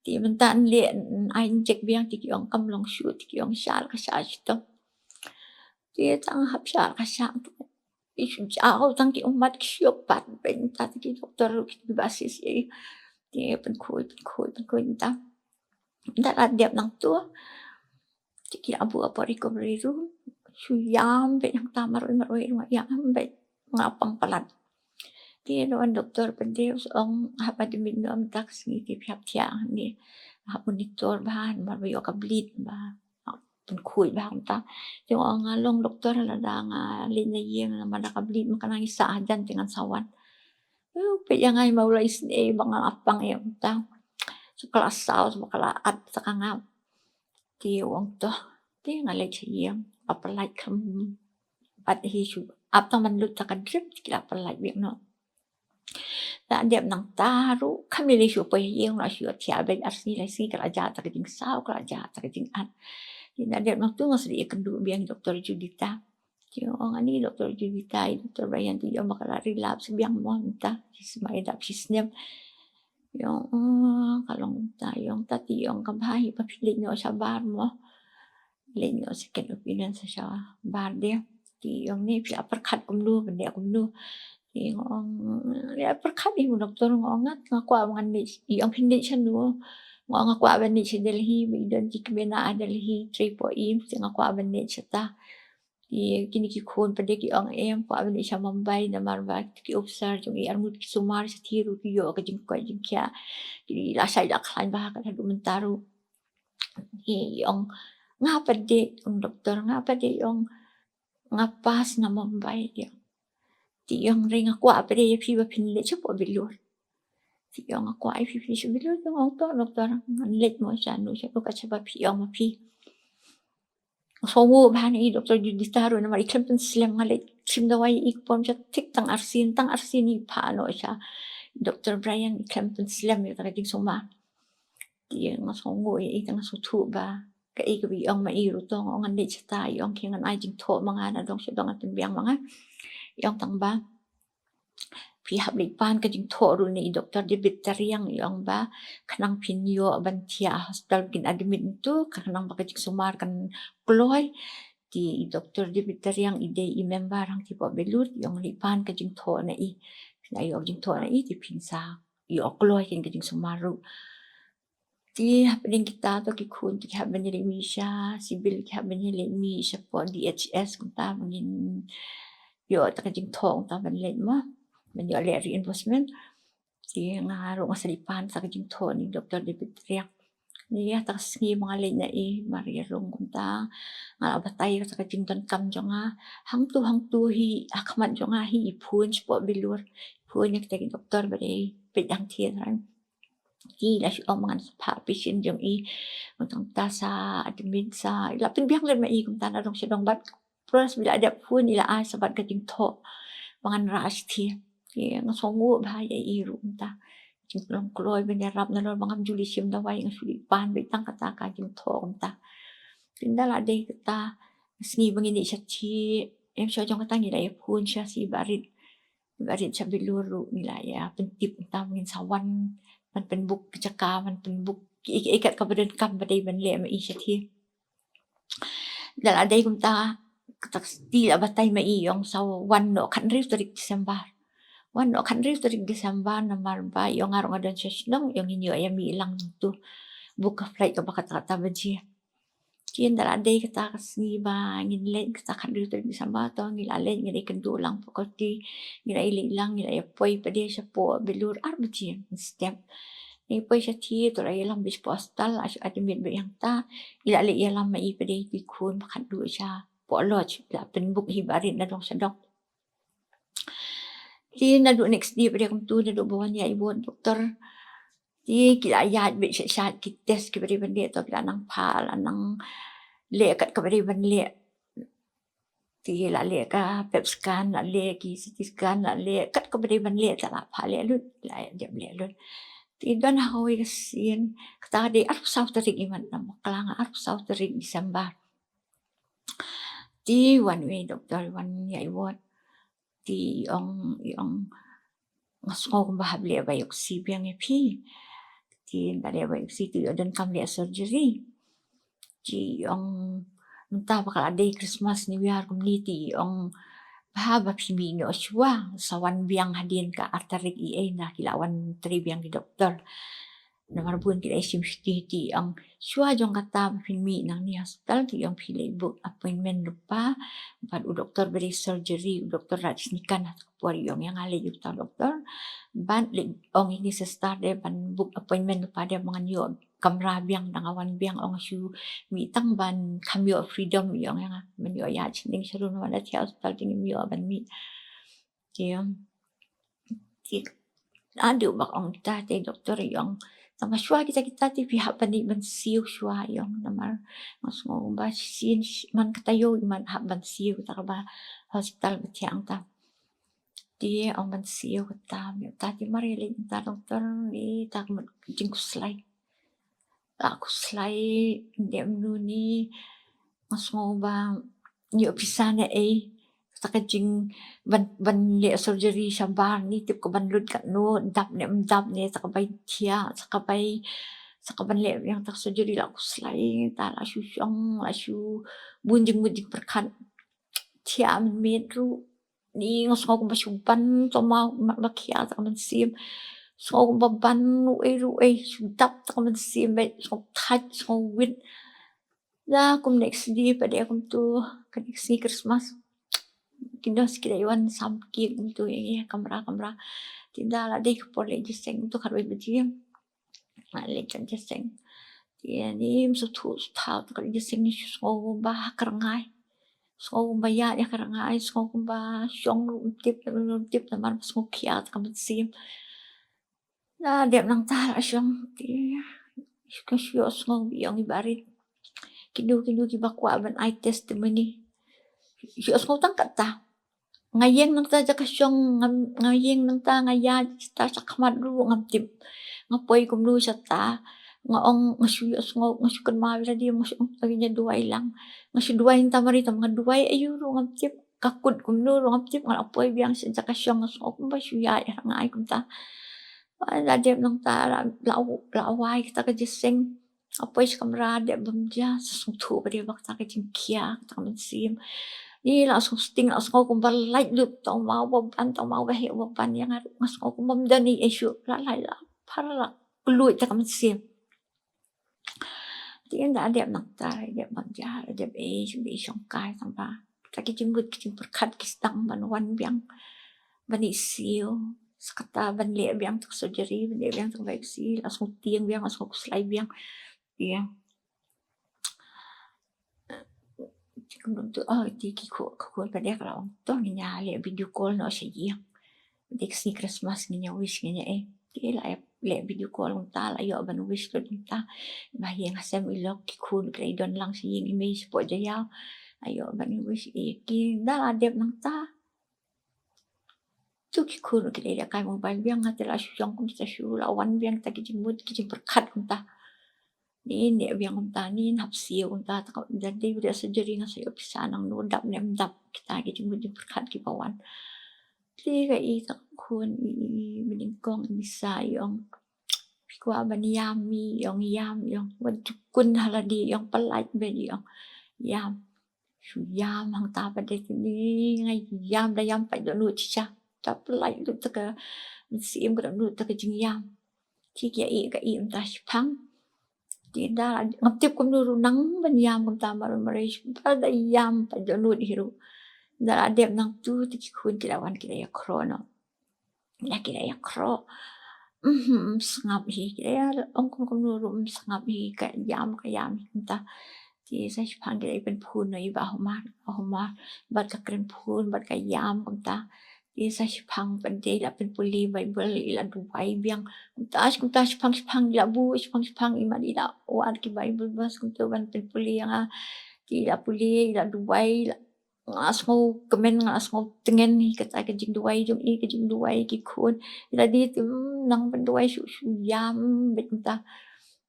Te mynta yn leh, yn ai injek biang, te ki ong kam long shuh, te ki ong shah ka shah shitom. Te tang hap shah ka shah. Ki shu jaw tang ki ummat, ki shu ïoh pat beit mynta, te ki doktor ruh ki ba shisha. Te pynkhuid, pynkhuid, pynkhuid mynta. Ynda la dep nangtu, te ki la buh hapoh recovery room. Shu ïam beit hangta marwei marwei ruh, ïam beit, nga pang palat. Te la wan doktor pat te, u ong hap admit noh mynta ka sngi, te phi hap thiah hangne, hap monitor bha namar ba ïoh ka bleed bha. Pynkhuid bha mynta. Te nga ong, nga long doktor, lada nga leit na ïing namar da ka bleed ma ka nang ïa sah hajan te ngan sa wan. Peit ïa nga, i ma u la isynei ba nga la pang ïa mynta. Sa ka la saw, sa ka la at, sa ka ngap. Te u ong to, te nga leit sha ïing, ba pyllait kham pat hi shuh. Ap tang ban lut ta ka drip, te ki la pyllait biang noh. La dep nangta ruh, kham lei lei shuh poi ha ïing, la shu thiah beit ar sngi lai sngi, ka la jah ta ka jingsaw, ka la jah ta ka jingat. Te la dep nangtu nga sa ïakynduh biang i doktor Judita. Te u ong ani doktor Judita, i doktor Brian te i ong ba ka la relapse biang mo mynta, shi snem, dap shi snem. I ong, oh, ka long mynta, i ong ta, te i ong kaba bha hi ba phi leit noh shabar mo. Leit noh second opinion sa shabar de. Te i ong ne phi la pyrkhat kumno, ban leh kumno. Te nga ong, leh pyrkhat hi mo doktor, nga ong nga, nga kwah ba ngan leit, i ong phin leit shano. Nga ong nga kwah ban leit sha Delhi, ba i don jingkmen ha Delhi, trei poi, te nga kwah ban leit shata. Te kine ki khun pat de ki ong em, kwah ban leit sha Mumbai namar ba ki officer jong i arngut ki sumar sha thied ruh ki ïoh ka jingkoit jingkhiah. Ki la shait la khlaiñ bha ka haduh mynta ruh. Te i ong nga pat de, ong doktor, nga pat de, i ong nga pass na Mumbai de. Te i ong re nga kwah pat de ïa phi ba phin leit sha Port Blair. Te i ong nga kwah ïa phi phin leit sha Port Blair, i ong to doktor ngan leit mo sha no sha no kat shaba phi ong ma phi. Nga sngewnguh bha na i doktor Juditha ruh namar i khlem pynslem, nga leit shim dawai i kpom sha thik tang arsien, tang arsien i phah noh sha doktor Brian, i khlem pynslem ïa ka jingsumar. Te nga sngewnguh ïa i, tang nga sngewthuh ba kaei kaba i ong ma i ruh to, nga ong ngan leit shata, i ong khie ngan ai jingthoh ma nga, na dong sha dong ngan pynbiang ma nga. I ong tang ba phi hap leit pan ka jingthoh ruh na i doktor David Tariang, i ong ba khnang phin ïoh ban thiah hospital, kin admit ntu, khnang ba ka jingsumar kan kloi. Te i doktor David Tariang i dei i member hangtei Port Blair, i ong leit pan ka jingthoh na i. Phin ïoh jingthoh na i te phin sa ïoh kloi kin ka jingsumar ruh. Te hapdeng kita to ki khun to ki hap ban ïaleit mih sha Civil, ki hap ban ïaleit mih sha Port D H S, kumta ban ïoh ta ka jingthoh kumta ban leit mo, ban ïoh leit reimbursement. Te nga ruh nga sa leit pan ta ka jingthoh na i doktor David Tariang. Ïa ta ka sngi ba nga leit na i, mar ïa rung kumta nga la batai ïa ta ka jingdonkam jong nga. Hangtu hangtu hi ha khmat jong nga hi i phone sha Port Blair, i phone ïa kita ki doktor ba dei peit hangtei. Te i la shu ong ba ngan sa phah patient jong i, ngan tang ta sa admit sa, i la pynbiang lem ma i kumta na dong sha dong bad press ba i la dep phone i la ai sa bad ka jingthoh ba ngan rah shatei. Te nga sngewnguh bha ïa i ruh kumta. Jinglong kloi ban ïarap nalor ba ngam ju leit shim dawai, nga shu leit pan beit tang kata ka jingthoh kumta. Te ynda la dei kata ka sngi ba ngin leit shatei, em shuwa jong kata ngi la ïa phone sha si barit, barit sha Bilur ruh ngi la ïa pyntip kumta ba ngin sa wan ban pynbook ka jaka, ban pynbook kiei kiei kat kaba donkam ba dei ban leh ma i shatei. Ynda la dei kumta, kata ka shatei la batai ma i, i ong sa wan noh khathynriew tarik December. Wan noh khathynriew tarik December namar ba i ong nga ruh nga don sha shnong, i ong ngin ïoh ïa mih lang tu. Book ka flight kaba kata kata baje. Te ynda la dei kata ka sngi ba ngin leit, kata khathynriew tarik December to ngi la leit, ngi la ïakynduh lang faculty, ngi la ïaleit lang, ngi la ïapoi pat de sha Port Bilur ar baje mynstep. Ngi poi shatei to la ïalam beit sha hospital, la shu admit beit hangta. I la leit ïalam ma i pat de ki khun ba khatduh sha Port Lodge, la pynbook hi barit na dong sha dong. Te naduh next day pat de kumtu, naduh ba wan ïa i ward doktor, te ki la ïaid beit sha sha ki test kiba dei ban leh to ki la nang phah, la nang leh kat kaba dei ban leh. Te la leh ka pet scan, la leh ki C T scan, la leh kat kaba dei ban leh, te la phah leh lut, la dep leh lut. Te don ha kawei ka sien, kata ka dei arphew saw tarik, imat na bakla nga, arphew saw tarik December. Te wan wei doktor, wan ïa i ward. Te i ong, i ong nga sngew kumba hap leh biopsy biang ïa phi. Te ynda leh biopsy te ïoh donkam leh surgery. Te i ong mynta ba ka la dei Christmas New Year kumne, te i ong bha ba phi mih noh shuwa, sa wan biang hadien ka ar tarik, i ei na ki la wan trei biang ki doktor. Namar bun ki la ïa shim shuti. Te i ong shuwa jong kata ba phin mih nangne hospital te i ong phi leit book appointment lypa bad u doktor ba dei surgery, u doktor Rajnikant, ha ka por i ong ïa nga leit ïa uta u doktor. Bad leit ong ïa ki sister de ban book appointment lypa de ba ngan ïoh kamra biang, da nga wan biang, ong shu mih tang ban kham ïoh freedom, i ong ïa nga, ban ïoh ïaid sha ïing sha rum, namar da thiah hospital te ngim ïoh ban mih. Te, te, naduh ba ong kita te doktor i ong, tang ba shuwa kita kita te phi hap ban leit ban siew shuwa, i ong, namar nga sngew ba shisien man ka taïew i man hap ban siew, kata kaba hospital ba thiah hangta. Te ong ban siew kata, mynta te mar ïaleit mynta doktor, i ta ka mut jingkhuslai. La khuslai, ym dei mano ne, nga sngew ba ïoh pisa ne ei, kata ka jing ban, ban leh surgery shabar ne tip ka ban lut katno, dap ne ym dap ne, sa ka bai thiah, sa ka bai, sa ka ban leh ïa kata ka surgery, la khuslai, ta la shu shong, la shu bun jingmut jingpyrkhat, thiah mynmiet ruh. Ni nga sngew kumba shu ban tymmen, ma ba khia ta ka mynsiem. Sngew kumba ban ruh ei ruh ei, shu dap ta ka mynsiem beit, sngew thait, sngew wit. Da kum next day pat de kumtu, ka next sngi Christmas. Ki nurse ki da wan sam ki kumtu ïa ngi kamra kamra. Te da la dei ka por leh jingïaseng kumtu khatwei baje. Nga leh jan jingïaseng. Te ni ym sngewthuh sngewthuh te ka jingïaseng ni, shu sngew kumba ha ka rngai. Sngew kumba ïaid ha ka rngai, sngew kumba shong ruh ym tip, ym tip namar ba sngew khia te ka mynsiem. La dep nangta la shong te ka shu ïohsngew ba ïong i barit. Kino kino kiba kwah ban ai testimony. Shu ïohsngew tang katta. Nga ïeng nangta jaka shong, nga, nga ïeng nangta, nga ïaid ta sha khmat ruh ngam tip. Nga poi kumno shata. Nga ong nga shu ïohsngew, nga shu kynmaw ïa lade, nga shu ong to ïa duwai lang. Nga shu duwai nangta mar ïa tam, nga duwai aïu ruh ngam tip. Ka kut kumno ruh ngam tip, nga la poi biang sha jaka shong, nga sngew kumba shu ïaid ha rngai kumta. Ba la dep nangta la, la, la wai kata ka jingïaseng. Nga poi sha kamra dep bam ja, sa sngewthuh ba dei ba kata ka jingkhia, kata ka mynsiem. Ni la sngewsting, la sngew kumba lait lut, tang ma ba ban, tang ma ba heh ba ban ïa nga ruh, nga sngew kumba ym don ei ei shuh, la lait la phar la kylluid kata ka mynsiem. Te ynda dep nangta, dep bam ja, dep ei shu dei shong kai tang ba kata ki jingmut ki jingpyrkhat ki sdang ban wan biang ban ïasiew sa kata ban leh biang tu ka surgery, ban leh biang tu ka biopsy, la sngew tieng biang, la sngew khuslai biang. Ïa. Kumno tu, oh, te ki khun, ki khun pat de ka la ong to ngin ïa leh video call noh sha ïing. Dei ka sngi Christmas ngin ïa wish ngin ïa ei. Te la leh video call kumta la ïoh ban wish lut kumta. Ba ïing ha sem i lok ki khun ki la i don lang sha ïing i mei shapoh Jaiaw. La ïoh ban wish ei ki da la dep nangta. Tu ki khun ki dei da kai mobile biang, nga te la shu shong kumta shu la wan biang ta ki jingmut ki jingpyrkhat kumta. Ni ne biang kumta, ni hap siew kumta, ta ka da dei da surgery nga sa ïoh pisa nangno dap ne ym dap, kita ki jingmut jingpyrkhat kiba wan. Te ka i ta ka khun i, i, i banyngkong i Misa i ong. Phi kwah ban ïam mi, i ong ïam, i ong wat jukun ha lade, i ong pynlait beit, i ong ïam. Shu ïam hangta pat de te ni nga ïam da ïam pat dohnud shisha. Ta pynlait lut ta ka mynsiem ka dohnud ta ka jingïam. Te ki ïa i ka i mynta shiphang. Te da ngam tip kumno ruh nang ban ïam kumta mar mar shu ba da ïam pat dohnud hi ruh. Da la dep nangtu te ki khun ki la wan ki la ïa khroh noh. Ïa ki la ïa khroh. Mhm, sngap hi ki la ïa ong kum kumno ruh sngap hi ka ïam ka ïam hi kumta. Te sa shiphang ki la ïa pynphun noh i Bah Humar, Bah Humar bad ka kren phun bad ka ïam kumta. Te sa shiphang pat de i la pynpule Bible i la duwai biang. Kumta kumta shiphang shiphang i la buh shiphang shiphang i mat i la wad ki Bible verse kumta ban pynpule ïa nga. Te i la pule i la duwai i la Nga sngew kmen, nga sngew tngen hi kata ka jingduwai jong i, ka jingduwai ki khun. Ila di tim nang ban duwai shu shu ïam beit mynta.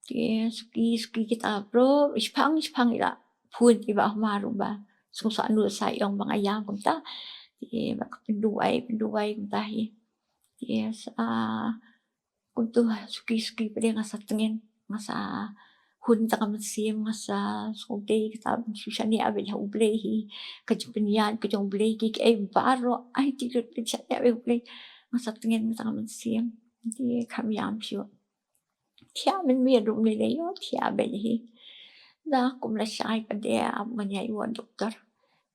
Te suki suki kita bro, shipang shipang ila phun i Bah Humar ruh ba sngewsih nud sa ïong ba nga ïam kumta. Te ba ka pynduwai pynduwai kumta hi. Te sa Kumtu suki suki pat de nga sa tngen, nga sa hun ta ka mynsiem, nga sa sngewdei kata ban shu shaniah beit ha U Blei hi. Ka jingpynïaid ka jong U Blei ki kaei baroh ai ti lut ban shaniah beit U Blei. Nga sa tngen ta ka mynsiem. Te kham ïam shuh. Thiah mynmiet ruh ym lei lei ïoh thiah beit hi. Da kum lashai pat de ap ban ïa ïoh doktor.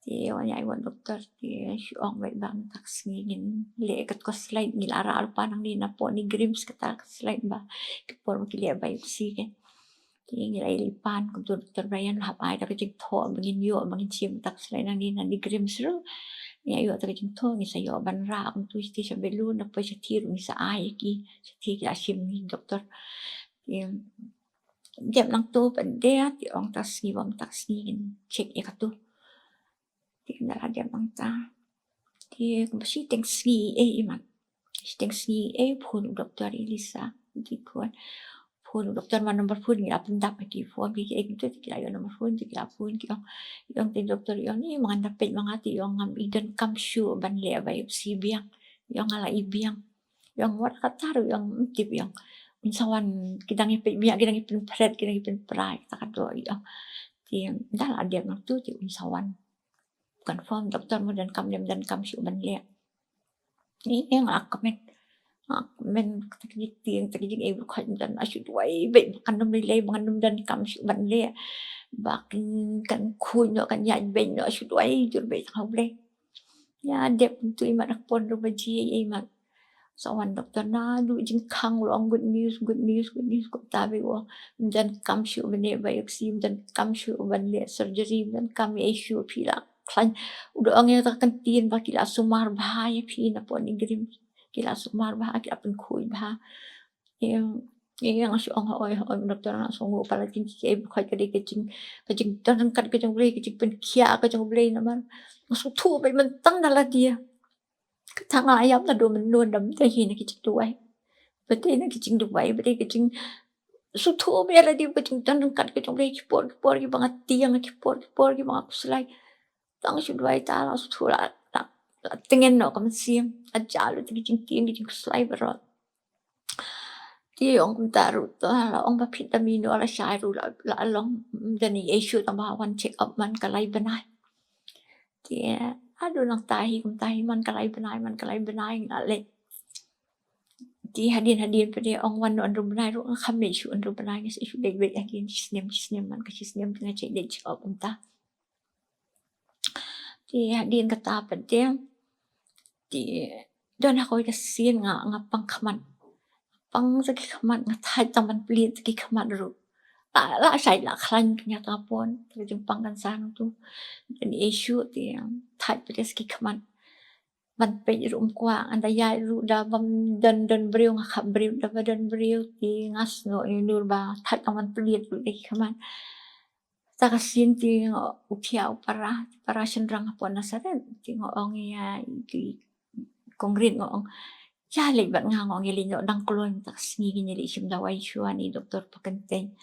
Te wan ïa wan doktor te shu ong beit ba mynta ka sngi ngin leh kat ka slide ngi la rah lypa nangne napoh NEIGRIHMS kata ka slide ba ki por ba ki leh biopsy ke. Te ngi la ïa pan kumtu doktor Brian la hap ai da ka jingthoh ba ngin ïoh ba ngin shim kata ka slide nangne na NEIGRIHMS ruh. Ngi ïa ïoh da ka jingthoh ngi sa ïoh ban rah kumtu shathie sha Bellu napoh shathie ruh ngi sa ai ïa ki shathie ki la shim ngi doktor. Te dep nangto pat de te ong ta sngi bam ta sngi ngin check ïa katu. Te nda la dep nangta. Te kumba shiteng sngi ei i mat. Shiteng sngi ei phone u doktor i Lisa. Te phone. Phone u doktor ma number phone ngi la pyndap ha ki phone ki ei kumtu te ki la ïoh number phone te ki la phone ki ong. I ong te doktor i ong ni ma nga da peit ma nga te i ong ngam i donkam shuh ban leh biopsy biang. I ong nga la i biang. I ong wat kata ruh i ong ym tip i ong. Un sa wan ki dang ïa peit biang ki dang ïa pynphred ki dang ïa pynpra kata ka doh i ong. Te nda la dep nangtu te un sa wan. Confirm doktor mo donkam ne ym donkam shuh ban leh. Ni nga la kmen. Nga kmen kata ka jingtieng kata ka jingei ba khot ym don shuh duwai beit ba kan ym lei lei ba ngan ym donkam shuh ban leh. Ba kan, kan khuid noh, kan ïaid beit noh, shu duwai jur beit tang ha U Blei. Ïa dep kumtu, imat ha ka por ruh ba jia, imat. Sa wan doktor, naduh jingkhang u la ong good news, good news, good news, kumta beit u ong. Ym donkam shuh ban leh biopsy, ym donkam shuh ban leh surgery, ym donkam ei shuh, phi la khlaiñ. U da ong ïa kata ka ktien ba ki la sumar bha ïa phi na pdeng NEIGRIHMS. Ki la sumar bha, ki la pynkhuid bha. Ïa, ïa, nga shu ong, hooid, hooid, doktor, nga sngew nguh palat, ki, ki, ki, ba khot ka dei ka jing, ka jingdon ryngkat ka jong U Blei, ka jingpynkhiah ka jong U Blei namar nga sngewthuh beit mynta da lade. Kata nga ïap naduh mynno, da ym dei hi na ki jingduwai, ba dei na ki jingduwai, ba dei ka jing, sngewthuh beit ïa lade ba ka jingdon ryngkat ka jong U Blei, ki por ki por kiba nga tieng, ki por ki por kiba nga khuslai. Tang shu duwai ta la sngewthuh la, la, la tngen noh ka mynsiem. La jah lut ki jingtieng, ki jingkhuslai baroh. Te ong kumta ruh, to la ong ba phi da mih noh, la shai ruh la, la long, ym don ei shuh, tang ba wan check up man ka lai bnai. Te haduh nangta hi kumta hi, man ka lai bnai, man ka lai bnai nga leit. Te hadien hadien pat de ong wan noh hynriew bnai ruh, nga kham leit shuh hynriew bnai, nga sa shu leit beit ha ki shisnem shisnem, man ka shisnem te nga check, leit check up kumta. Te hadien kata pat de, te don ha kawei ka sien nga, nga pang khmat. Pang sa ki khmat, nga thait tang ban plied sa ki khmat ruh. La, la shait la khlaiñ pynïaid ta pon, ka jingpang cancer nangtu. Don ei shuh, te thait pat de sa ki khmat. Ban peit ruh ym kwah, ynda ïaid ruh da bym don, don briew nga khap briew, da ba don briew te nga snoh, ïa nur ba thait tang ban plied ruh da ki khmat. Ta ka sien te nga, u thiah u para, para shynrang hapoh Nasareth, te nga ong ïa i kong Rit, nga ong, ïa leit bad nga, nga ong, ïa leit noh dang kloi, mynta ka sngi ngin ïa leit shim dawai shuwa na i doktor Pakyntein.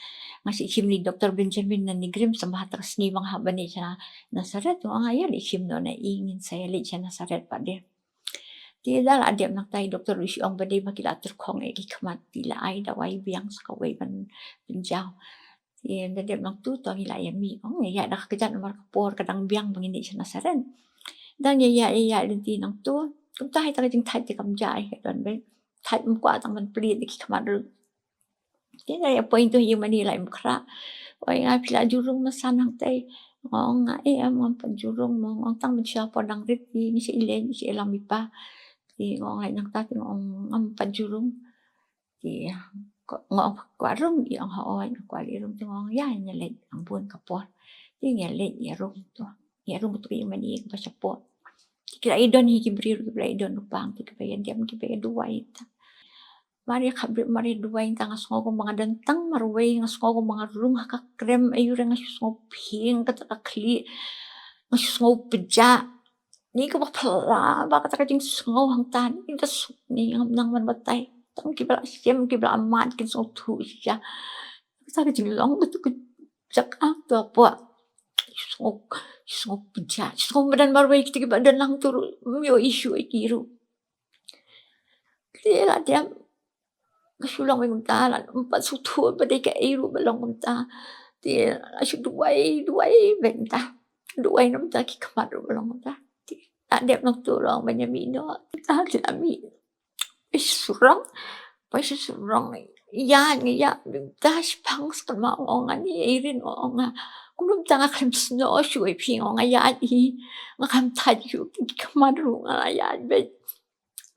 Nga shim na i doktor Benjamin na NEIGRIHMS, sa mynta ka sngi ba nga hap ban leit sha Nasareth, nga ong ïa leit shim noh na i, ngin sa ïa leit sha Nasareth pat de. Te da la dep nangta i doktor u shu ong ba dei ba ki la tyrkhong ïa ki khmat, te la ai dawai biang sa kawei ban pynjaw. Te da dep nangtu to ngi la ïa mih, ong ïa ïa da ka kjat namar ka por ka dang biang ba ngin leit sha Nasareth. Dang ïa ïa ïa ïa lynti nangtu. Kumta hi ta ka jingthait te kam jai, ka don beit. Thait ym kwah tang ban plied da ki khmat ruh. Te da ïa poi tu ïa mane la im khrah. Oi nga, phi la jurung ma san hangtai? Nga ong nga, eh, em, ngam pat jurung mo. Nga ong tang mynshuwa por dang rit te ngi sa ïaleh, ngi sa ïalam i pa. Te nga ong lait nangta te nga ong ngam pat jurung. Te nga ong kwah rung? I ong hooid nga kwah leit rung. Te nga ong ïa ngi leit, dang bun ka por. Te ngi leit ïa rung tu. Ïa rung tu ïa mane kaba shapoh. Te ki la ïa don hi ki briew, ki la ïa don u pang, te kiba ïa dem, kiba ïa duwai ta. Mar ïa khapbriew, mar ïa duwai, nga sngew kumba nga don tang marwei, nga sngew kumba nga rung ha ka krem, aiu re nga shu sngew phieng kata ka khlieh, nga shu sngew pjah. Ni kaba phylla ba kata ka jingsngew hangta, ni da suk ni ngam nang ban batai. Tang kiba la shem, kiba la mad kin sngewthuh shisha. Kata ka jinglong kata ka jaka to hapoh. Shu sngew, shu sngew pjah, shu sngew madan marwei, kita kiba don lang tu ruh ym ïohi shuh ïa ki ruh. Te la dep, nga shu long beit kumta, la ym pat sngewthuh ba dei kaei ruh ba long kumta. Te la shu duwai, duwai beit kumta. Duwai na bynta ki khmat ruh ba long kumta. Te la dep nangtu la ong ban ïa mih noh. Te la mih. Poi sha surok, poi sha surok. Ïa nga ïa beit kumta shaphang, sa kynmaw nga ong, ani Irene, nga ong nga, kumno mynta nga khlem snoh shuh ïa phi, nga ong nga ïa hi. Nga khlem thait shuh, ki khmat ruh nga la ïa beit.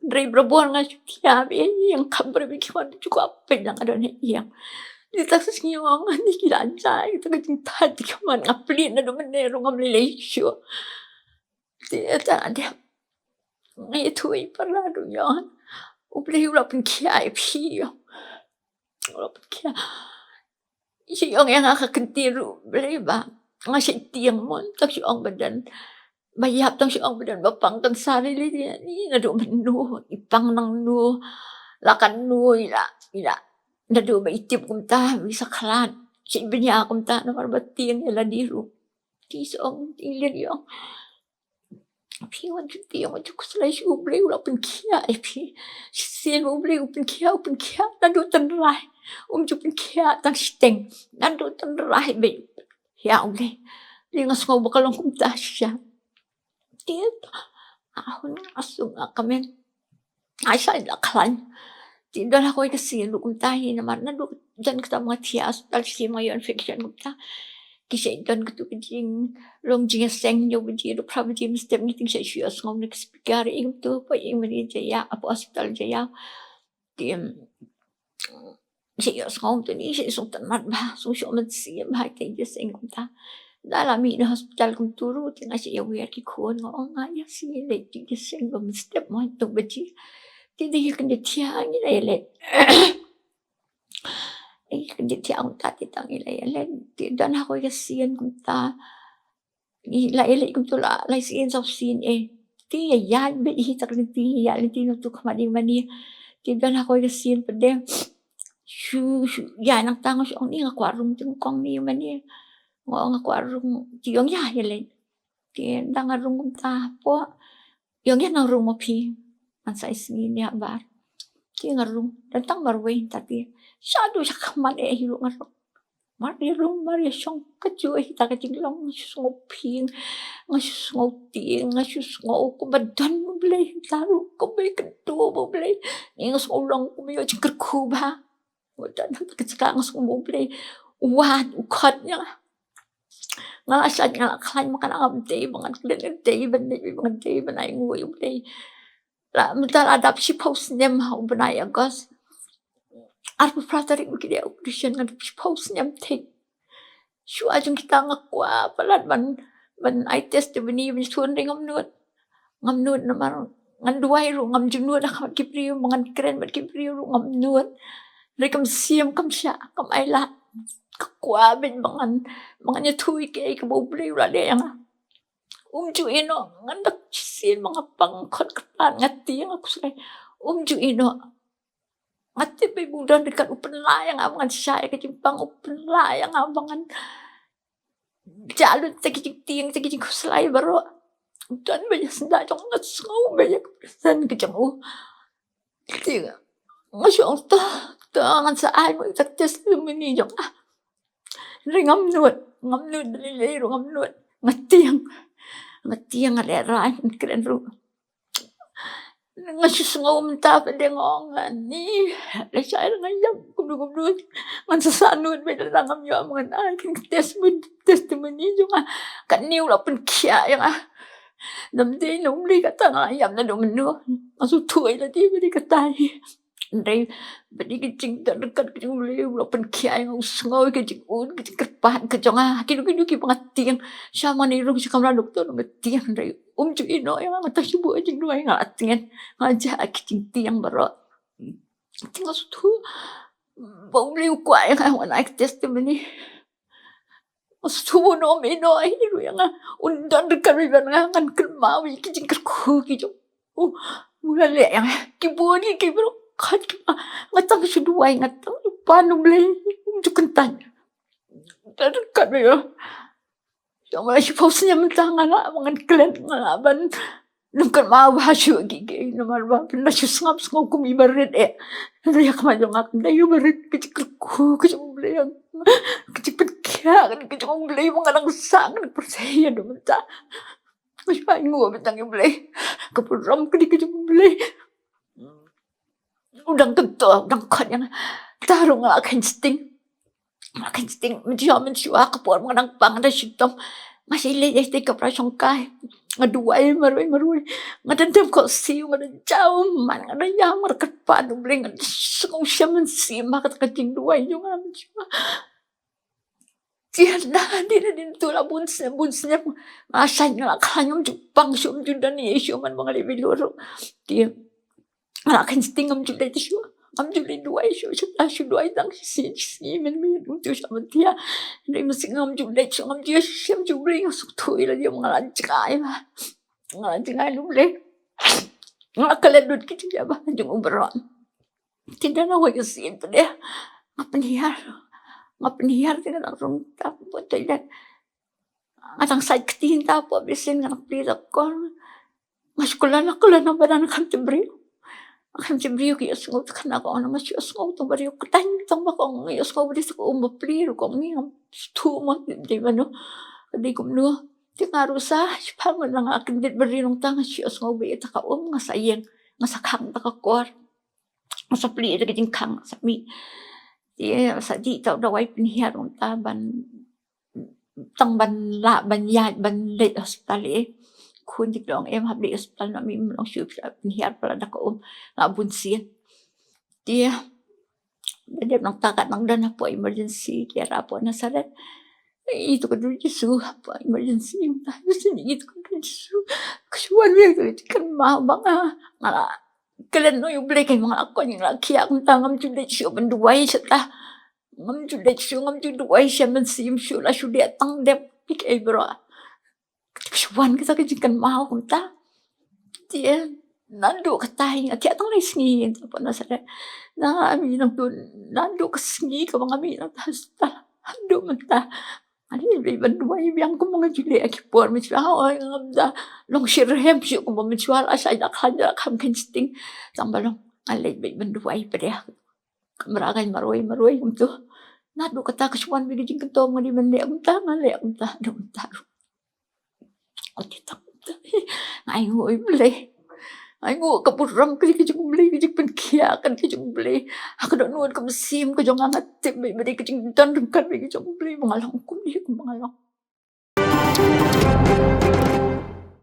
Hynrei barabor nga shu thiah beit, ïeng kham beit, ki khmat ju kwah peit, nga don ha ïing. Te ta ka sngi nga ong ani ki la jai, ta ka jingthait ki khmat, nga plied naduh mynne ruh ngam lei lei shuh. Te ta dep, nga ïathuh ïa i para ruh, ïa U Blei u la pynkhiah ïa phi, ïa u la pynkhiah. Shu ong ïa nga ka kyntien ruh, Blei ba nga shait tieng mo, tang shu ong ba don ba ïap, tang shu ong ba don ba pang cancer ïa lade. Ni naduh mynno, i pang nangno, la katno i la, i la, naduh ba i tip kumta, ba i sa khlad, shait bniah kumta namar ba tieng ïa lade ruh. Te shu ong, te i leit i ong, phi wan ju tieng, wan ju khuslai sha U Blei, u la pynkhiah ïa phi. Shisien U Blei u pynkhiah, u pynkhiah naduh tynrai. Um ju pynkhiah tang shiteng, naduh tynrai beit. Ïa U Blei. Te nga sngew ba ka long kumta shisha. Te nga hun, nga suk, nga kmen, nga shait la khlaiñ. Te don ha kawei ka sien ruh kumta hi, namar naduh jan kata ba nga thiah ha hospital, shisien nga ïoh infection kumta. Ngi shait don katu ka jinglong jingïaseng hynñiew baje haduh phra baje mynstep, ngi te ngi shait shu ïohsngew na ka speaker, ïa kumtu hapoh ïing mane Jaiaw, hapoh hospital Jaiaw. Te, em, ngi shait ïohsngew kumtu, ngi shait sngewtynnat bha, sngewshoh mynsiem bha ïa ka jingïaseng kumta. Da la mih na hospital kumtu ruh te nga shait ïawer ki khun, nga ong, nga ïa sngewleit jingïaseng ba mynstep mo, hynñiew baje. Te da ïa kyndit thiah ngi la ïaleit. Ïa kyndit thiah kumta te tang ngi la ïaleit. Te don ha kawei ka sien kumta, ngi la ïaleit kumtu la lai sien saw sien eh. Te ïa ïaid beit hi ta ka lynti, ïa lynti nangtu khmat ïing mane. Te don ha kawei ka sien pat de, shu shu ïaid nangta, nga shu ong, ni nga kwah rung jingkong ne ïing mane. Nga ong nga kwah rung. Te ong ïa ïaleit. Te da nga rung kumta hapoh, ïa ong ïa nang rung ma phi. Ngan sa isngi ne habar. Te nga rung, da tang marwei ta te, shaduh shakhmat eh hi ruh nga rung. Mar ïa rung mar ïa shong, kajuh hi ta ka jinglong, nga shu sngew phieng, nga shu sngew tieng, nga shu sngew kumba don U Blei hi ta ruh, kumba ïa kyntu ba U Blei. Ngi nga sngew long kumba ïoh jingkyrkhu bha. Nga don ha ka jaka nga sngew ba U Blei u wad u khot ïa nga. Nga la shait, nga la khlaiñ, ma nga ngam dei ba ngan klet, ngan dei ban dei, ba ngan dei ban ai nguh ïa U Blei. La mynta la dap shiphew snem ha u bnai August. Arphew phra tarik ba ki dei audition, nga dap shiphew snem thik. Shuwa jong kita nga kwah palat ban, ban ai testimony, ban shu ong, ngam nud. Ngam nud namar ngan duwai ruh ngam ju nud ha khmat ki briew, ba ngan kren bad ki briew ruh ngam nud. Hynrei kam shym, kam shah, kam ailad. Nga kwah beit ba ngan, ba ngan ïathuh ïa kaei kaba U Blei u la leh ïa nga. Um ju ïeh noh, ngan da shisien ba nga pang khot kyrpad, nga tieng, nga khuslai. Um ju ïeh noh. Nga tip ba u don ryngkat, u pynlah ïa nga ba ngan shah ïa ka jingpang, u pynlah ïa nga ba ngan jah lut da ki jingtieng, da ki jingkhuslai baroh. U don ba ïa sngewthuh jong nga, sngew ba ïa ka presence ka jong u. Te nga shu ong to, to ngan sa ai mo ïa ka testimony jong nga. Hynrei ngam nud, ngam nud, lei lei ruh ngam nud. Nga tieng, nga tieng, nga lehrain, kren ruh. Nga shu sngew mynta pat de nga ong, ani, lashai nga ïap kumno kumno. Ngan sa sah nud beit lada ngam ïoh, ngan ai kin testimony, testimony jong nga. Kane u la pynkhiah ïa nga. Ym dei na U Blei kata, nga ïap naduh mynno. Nga sngewthuh ïa lade ba dei kata hi. Hynrei ba dei ka jingdon ryngkat ka jong U Blei u la pynkhiah ïa nga, u sngew ïa ka jingud, ka jingkyrpad ka jong nga. Kino kino kiba nga tieng, sha ma nga rung sha kamra doktor nga tieng, hynrei um ju ïeh noh ïa nga, nga tang shu buh jingduwai, nga la tngen, nga jah ki jingtieng baroh. Te nga sngewthuh ba U Blei u kwah ïa nga, wan ai ka testimony. Nga sngewthuh ba un ym ïeh noh hi ruh ïa nga, un don ryngkat bad nga, ngan kynmaw ïa ki jingkyrkhu ki jong u. U la leh ïa nga, ki bun ki, ki baroh, khat ki, nga tang shu duwai, nga tang shu pan U Blei, um ju kyntait. Don ryngkat bad nga. Ïa nga la shiphew snem mynta nga lah ban klet, nga lah ban nym kynmaw bha shuh ïa kiei kiei namar ba pynda shu sngap sngew kum iba rit eh. Hynrei ha khmat jong nga kam dei iba rit, ka jingkyrkhu ka jong U Blei, ka jingpynkhiah ka jong U Blei ba nga dang sah, ka dang pyrthei ïa u mynta. Nga shu ai nguh beit tang ïa U Blei. Ka burom ka dei ka jong U Blei. U dang kyntu, u dang khot ïa nga. Te ruh nga la kheiñ sting. Nga la kheiñ sting, mynshuwa mynshuwa ka por ba nga dang pang da shitom, nga shait leit ïa sting ka pra shongkai. Nga duwai marwei marwei. Nga dang dem khohsiew, nga dang jaw man, nga dang ïam, nga dang kyrpad U Blei, nga dang sngew shem mynsiem ha kata ka jingduwai jong nga mynshuwa. Te hadien hadien hadien to la bun snem bun snem. Nga la shait, nga la khlaiñ, ngam ju pang shuh, ngam ju don ei ei shuh man ba nga leit Vellore ruh. Te nga la kheiñ sting, ngam ju leit shuh, ngam ju leit duwai shuh, shu la shu duwai tang shi sngi shi sngi mynmiet, ngam ju shah mynta. Hynrei mynsiem ngam ju leit shuh, ngam ju ïashem shuh, U Blei, nga sngewthuh ïa lade ba nga la jngai bha. Nga la jngai na U Blei. Nga la klet lut ki jingïabha jong u baroh. Te da na wei ka sien pat de nga pynhiar. Nga pynhiar te nga dang rung ta hapoh toilet. Nga dang sait kti ta hapoh basin, nga dang plie ta kor. Nga shu kular, nga kular na ba dang kham tip briew. Nga kham tip briew, ki ïohsngew ta khana, ka ong nga shu ïohsngew tang briew, ka tang tang ba ka ong nga ïohsngew briew, ka um ba plie ruh, ka ong ni ngam sngewthuh mo dei mano, ka dei kumno. Te nga ruh sa shiphang nga dang kyndit briew nangta, nga shu ïohsngew ba ïa ta ka um, nga sa ïeng, nga sa khang ta ka kor. Nga sa plie da ka jingkhang, nga sa mih. Te nga sa dih ta u dawai pynhiar nangta ban tang ban lah ban ïaid ban leit hospital ïa i. Khun jong i ong em hap leit hospital, na mi ym long shuh, pynhiar palat da ka um, nga bun sien. Te ba dep nangta ka nang don hapoh emergency, ki ïarap hapoh Nazareth. Ïa i to ka dur Jisu hapoh emergency, mynta Jisu, ïa i to ka dur Jisu. Ka shu wan biang ka jingkynmaw ba nga, nga la klet noh ïa U Blei, ka ma nga la koit, nga la khiah, kumta ngam ju leit shuh ban duwai shata. Ngam ju leit shuh, ngam ju duwai sha mynsiem shuh, la shu dei tang dep ïa kaei baroh. Ka shu wan kata ka jingkynmaw kumta. Te naduh kata hi nga thiah tang lai sngi hapoh Nazareth. Na mi nang tu, naduh ka sngi kaba nga mih nangta ha hospital haduh mynta, nga leit beit ban duwai biang kumba nga ju leh ha ki por mynshuwa. Hooid, ngam da long shitrhem shuh kumba mynshuwa, la shai da khlaiñ da kham kheiñ sting. Tang ba long nga leit beit ban duwai pat ïa ka kamra, ka marwei marwei kumta. Naduh kata ka shu wan beit ka jingkynmaw, nga dei ban leh kumta, nga leh kumta, haduh mynta ruh. Nga ainguh ïa U Blei. Nga ainguh ka burom ka jong U Blei, ka jingpynkhiah ka jong U Blei. Ha ka dohnud ka mynsiem ka jong nga, nga tip beit ba dei ka jingdon ryngkat beit ka jong U Blei ba nga long kumne kumba nga long.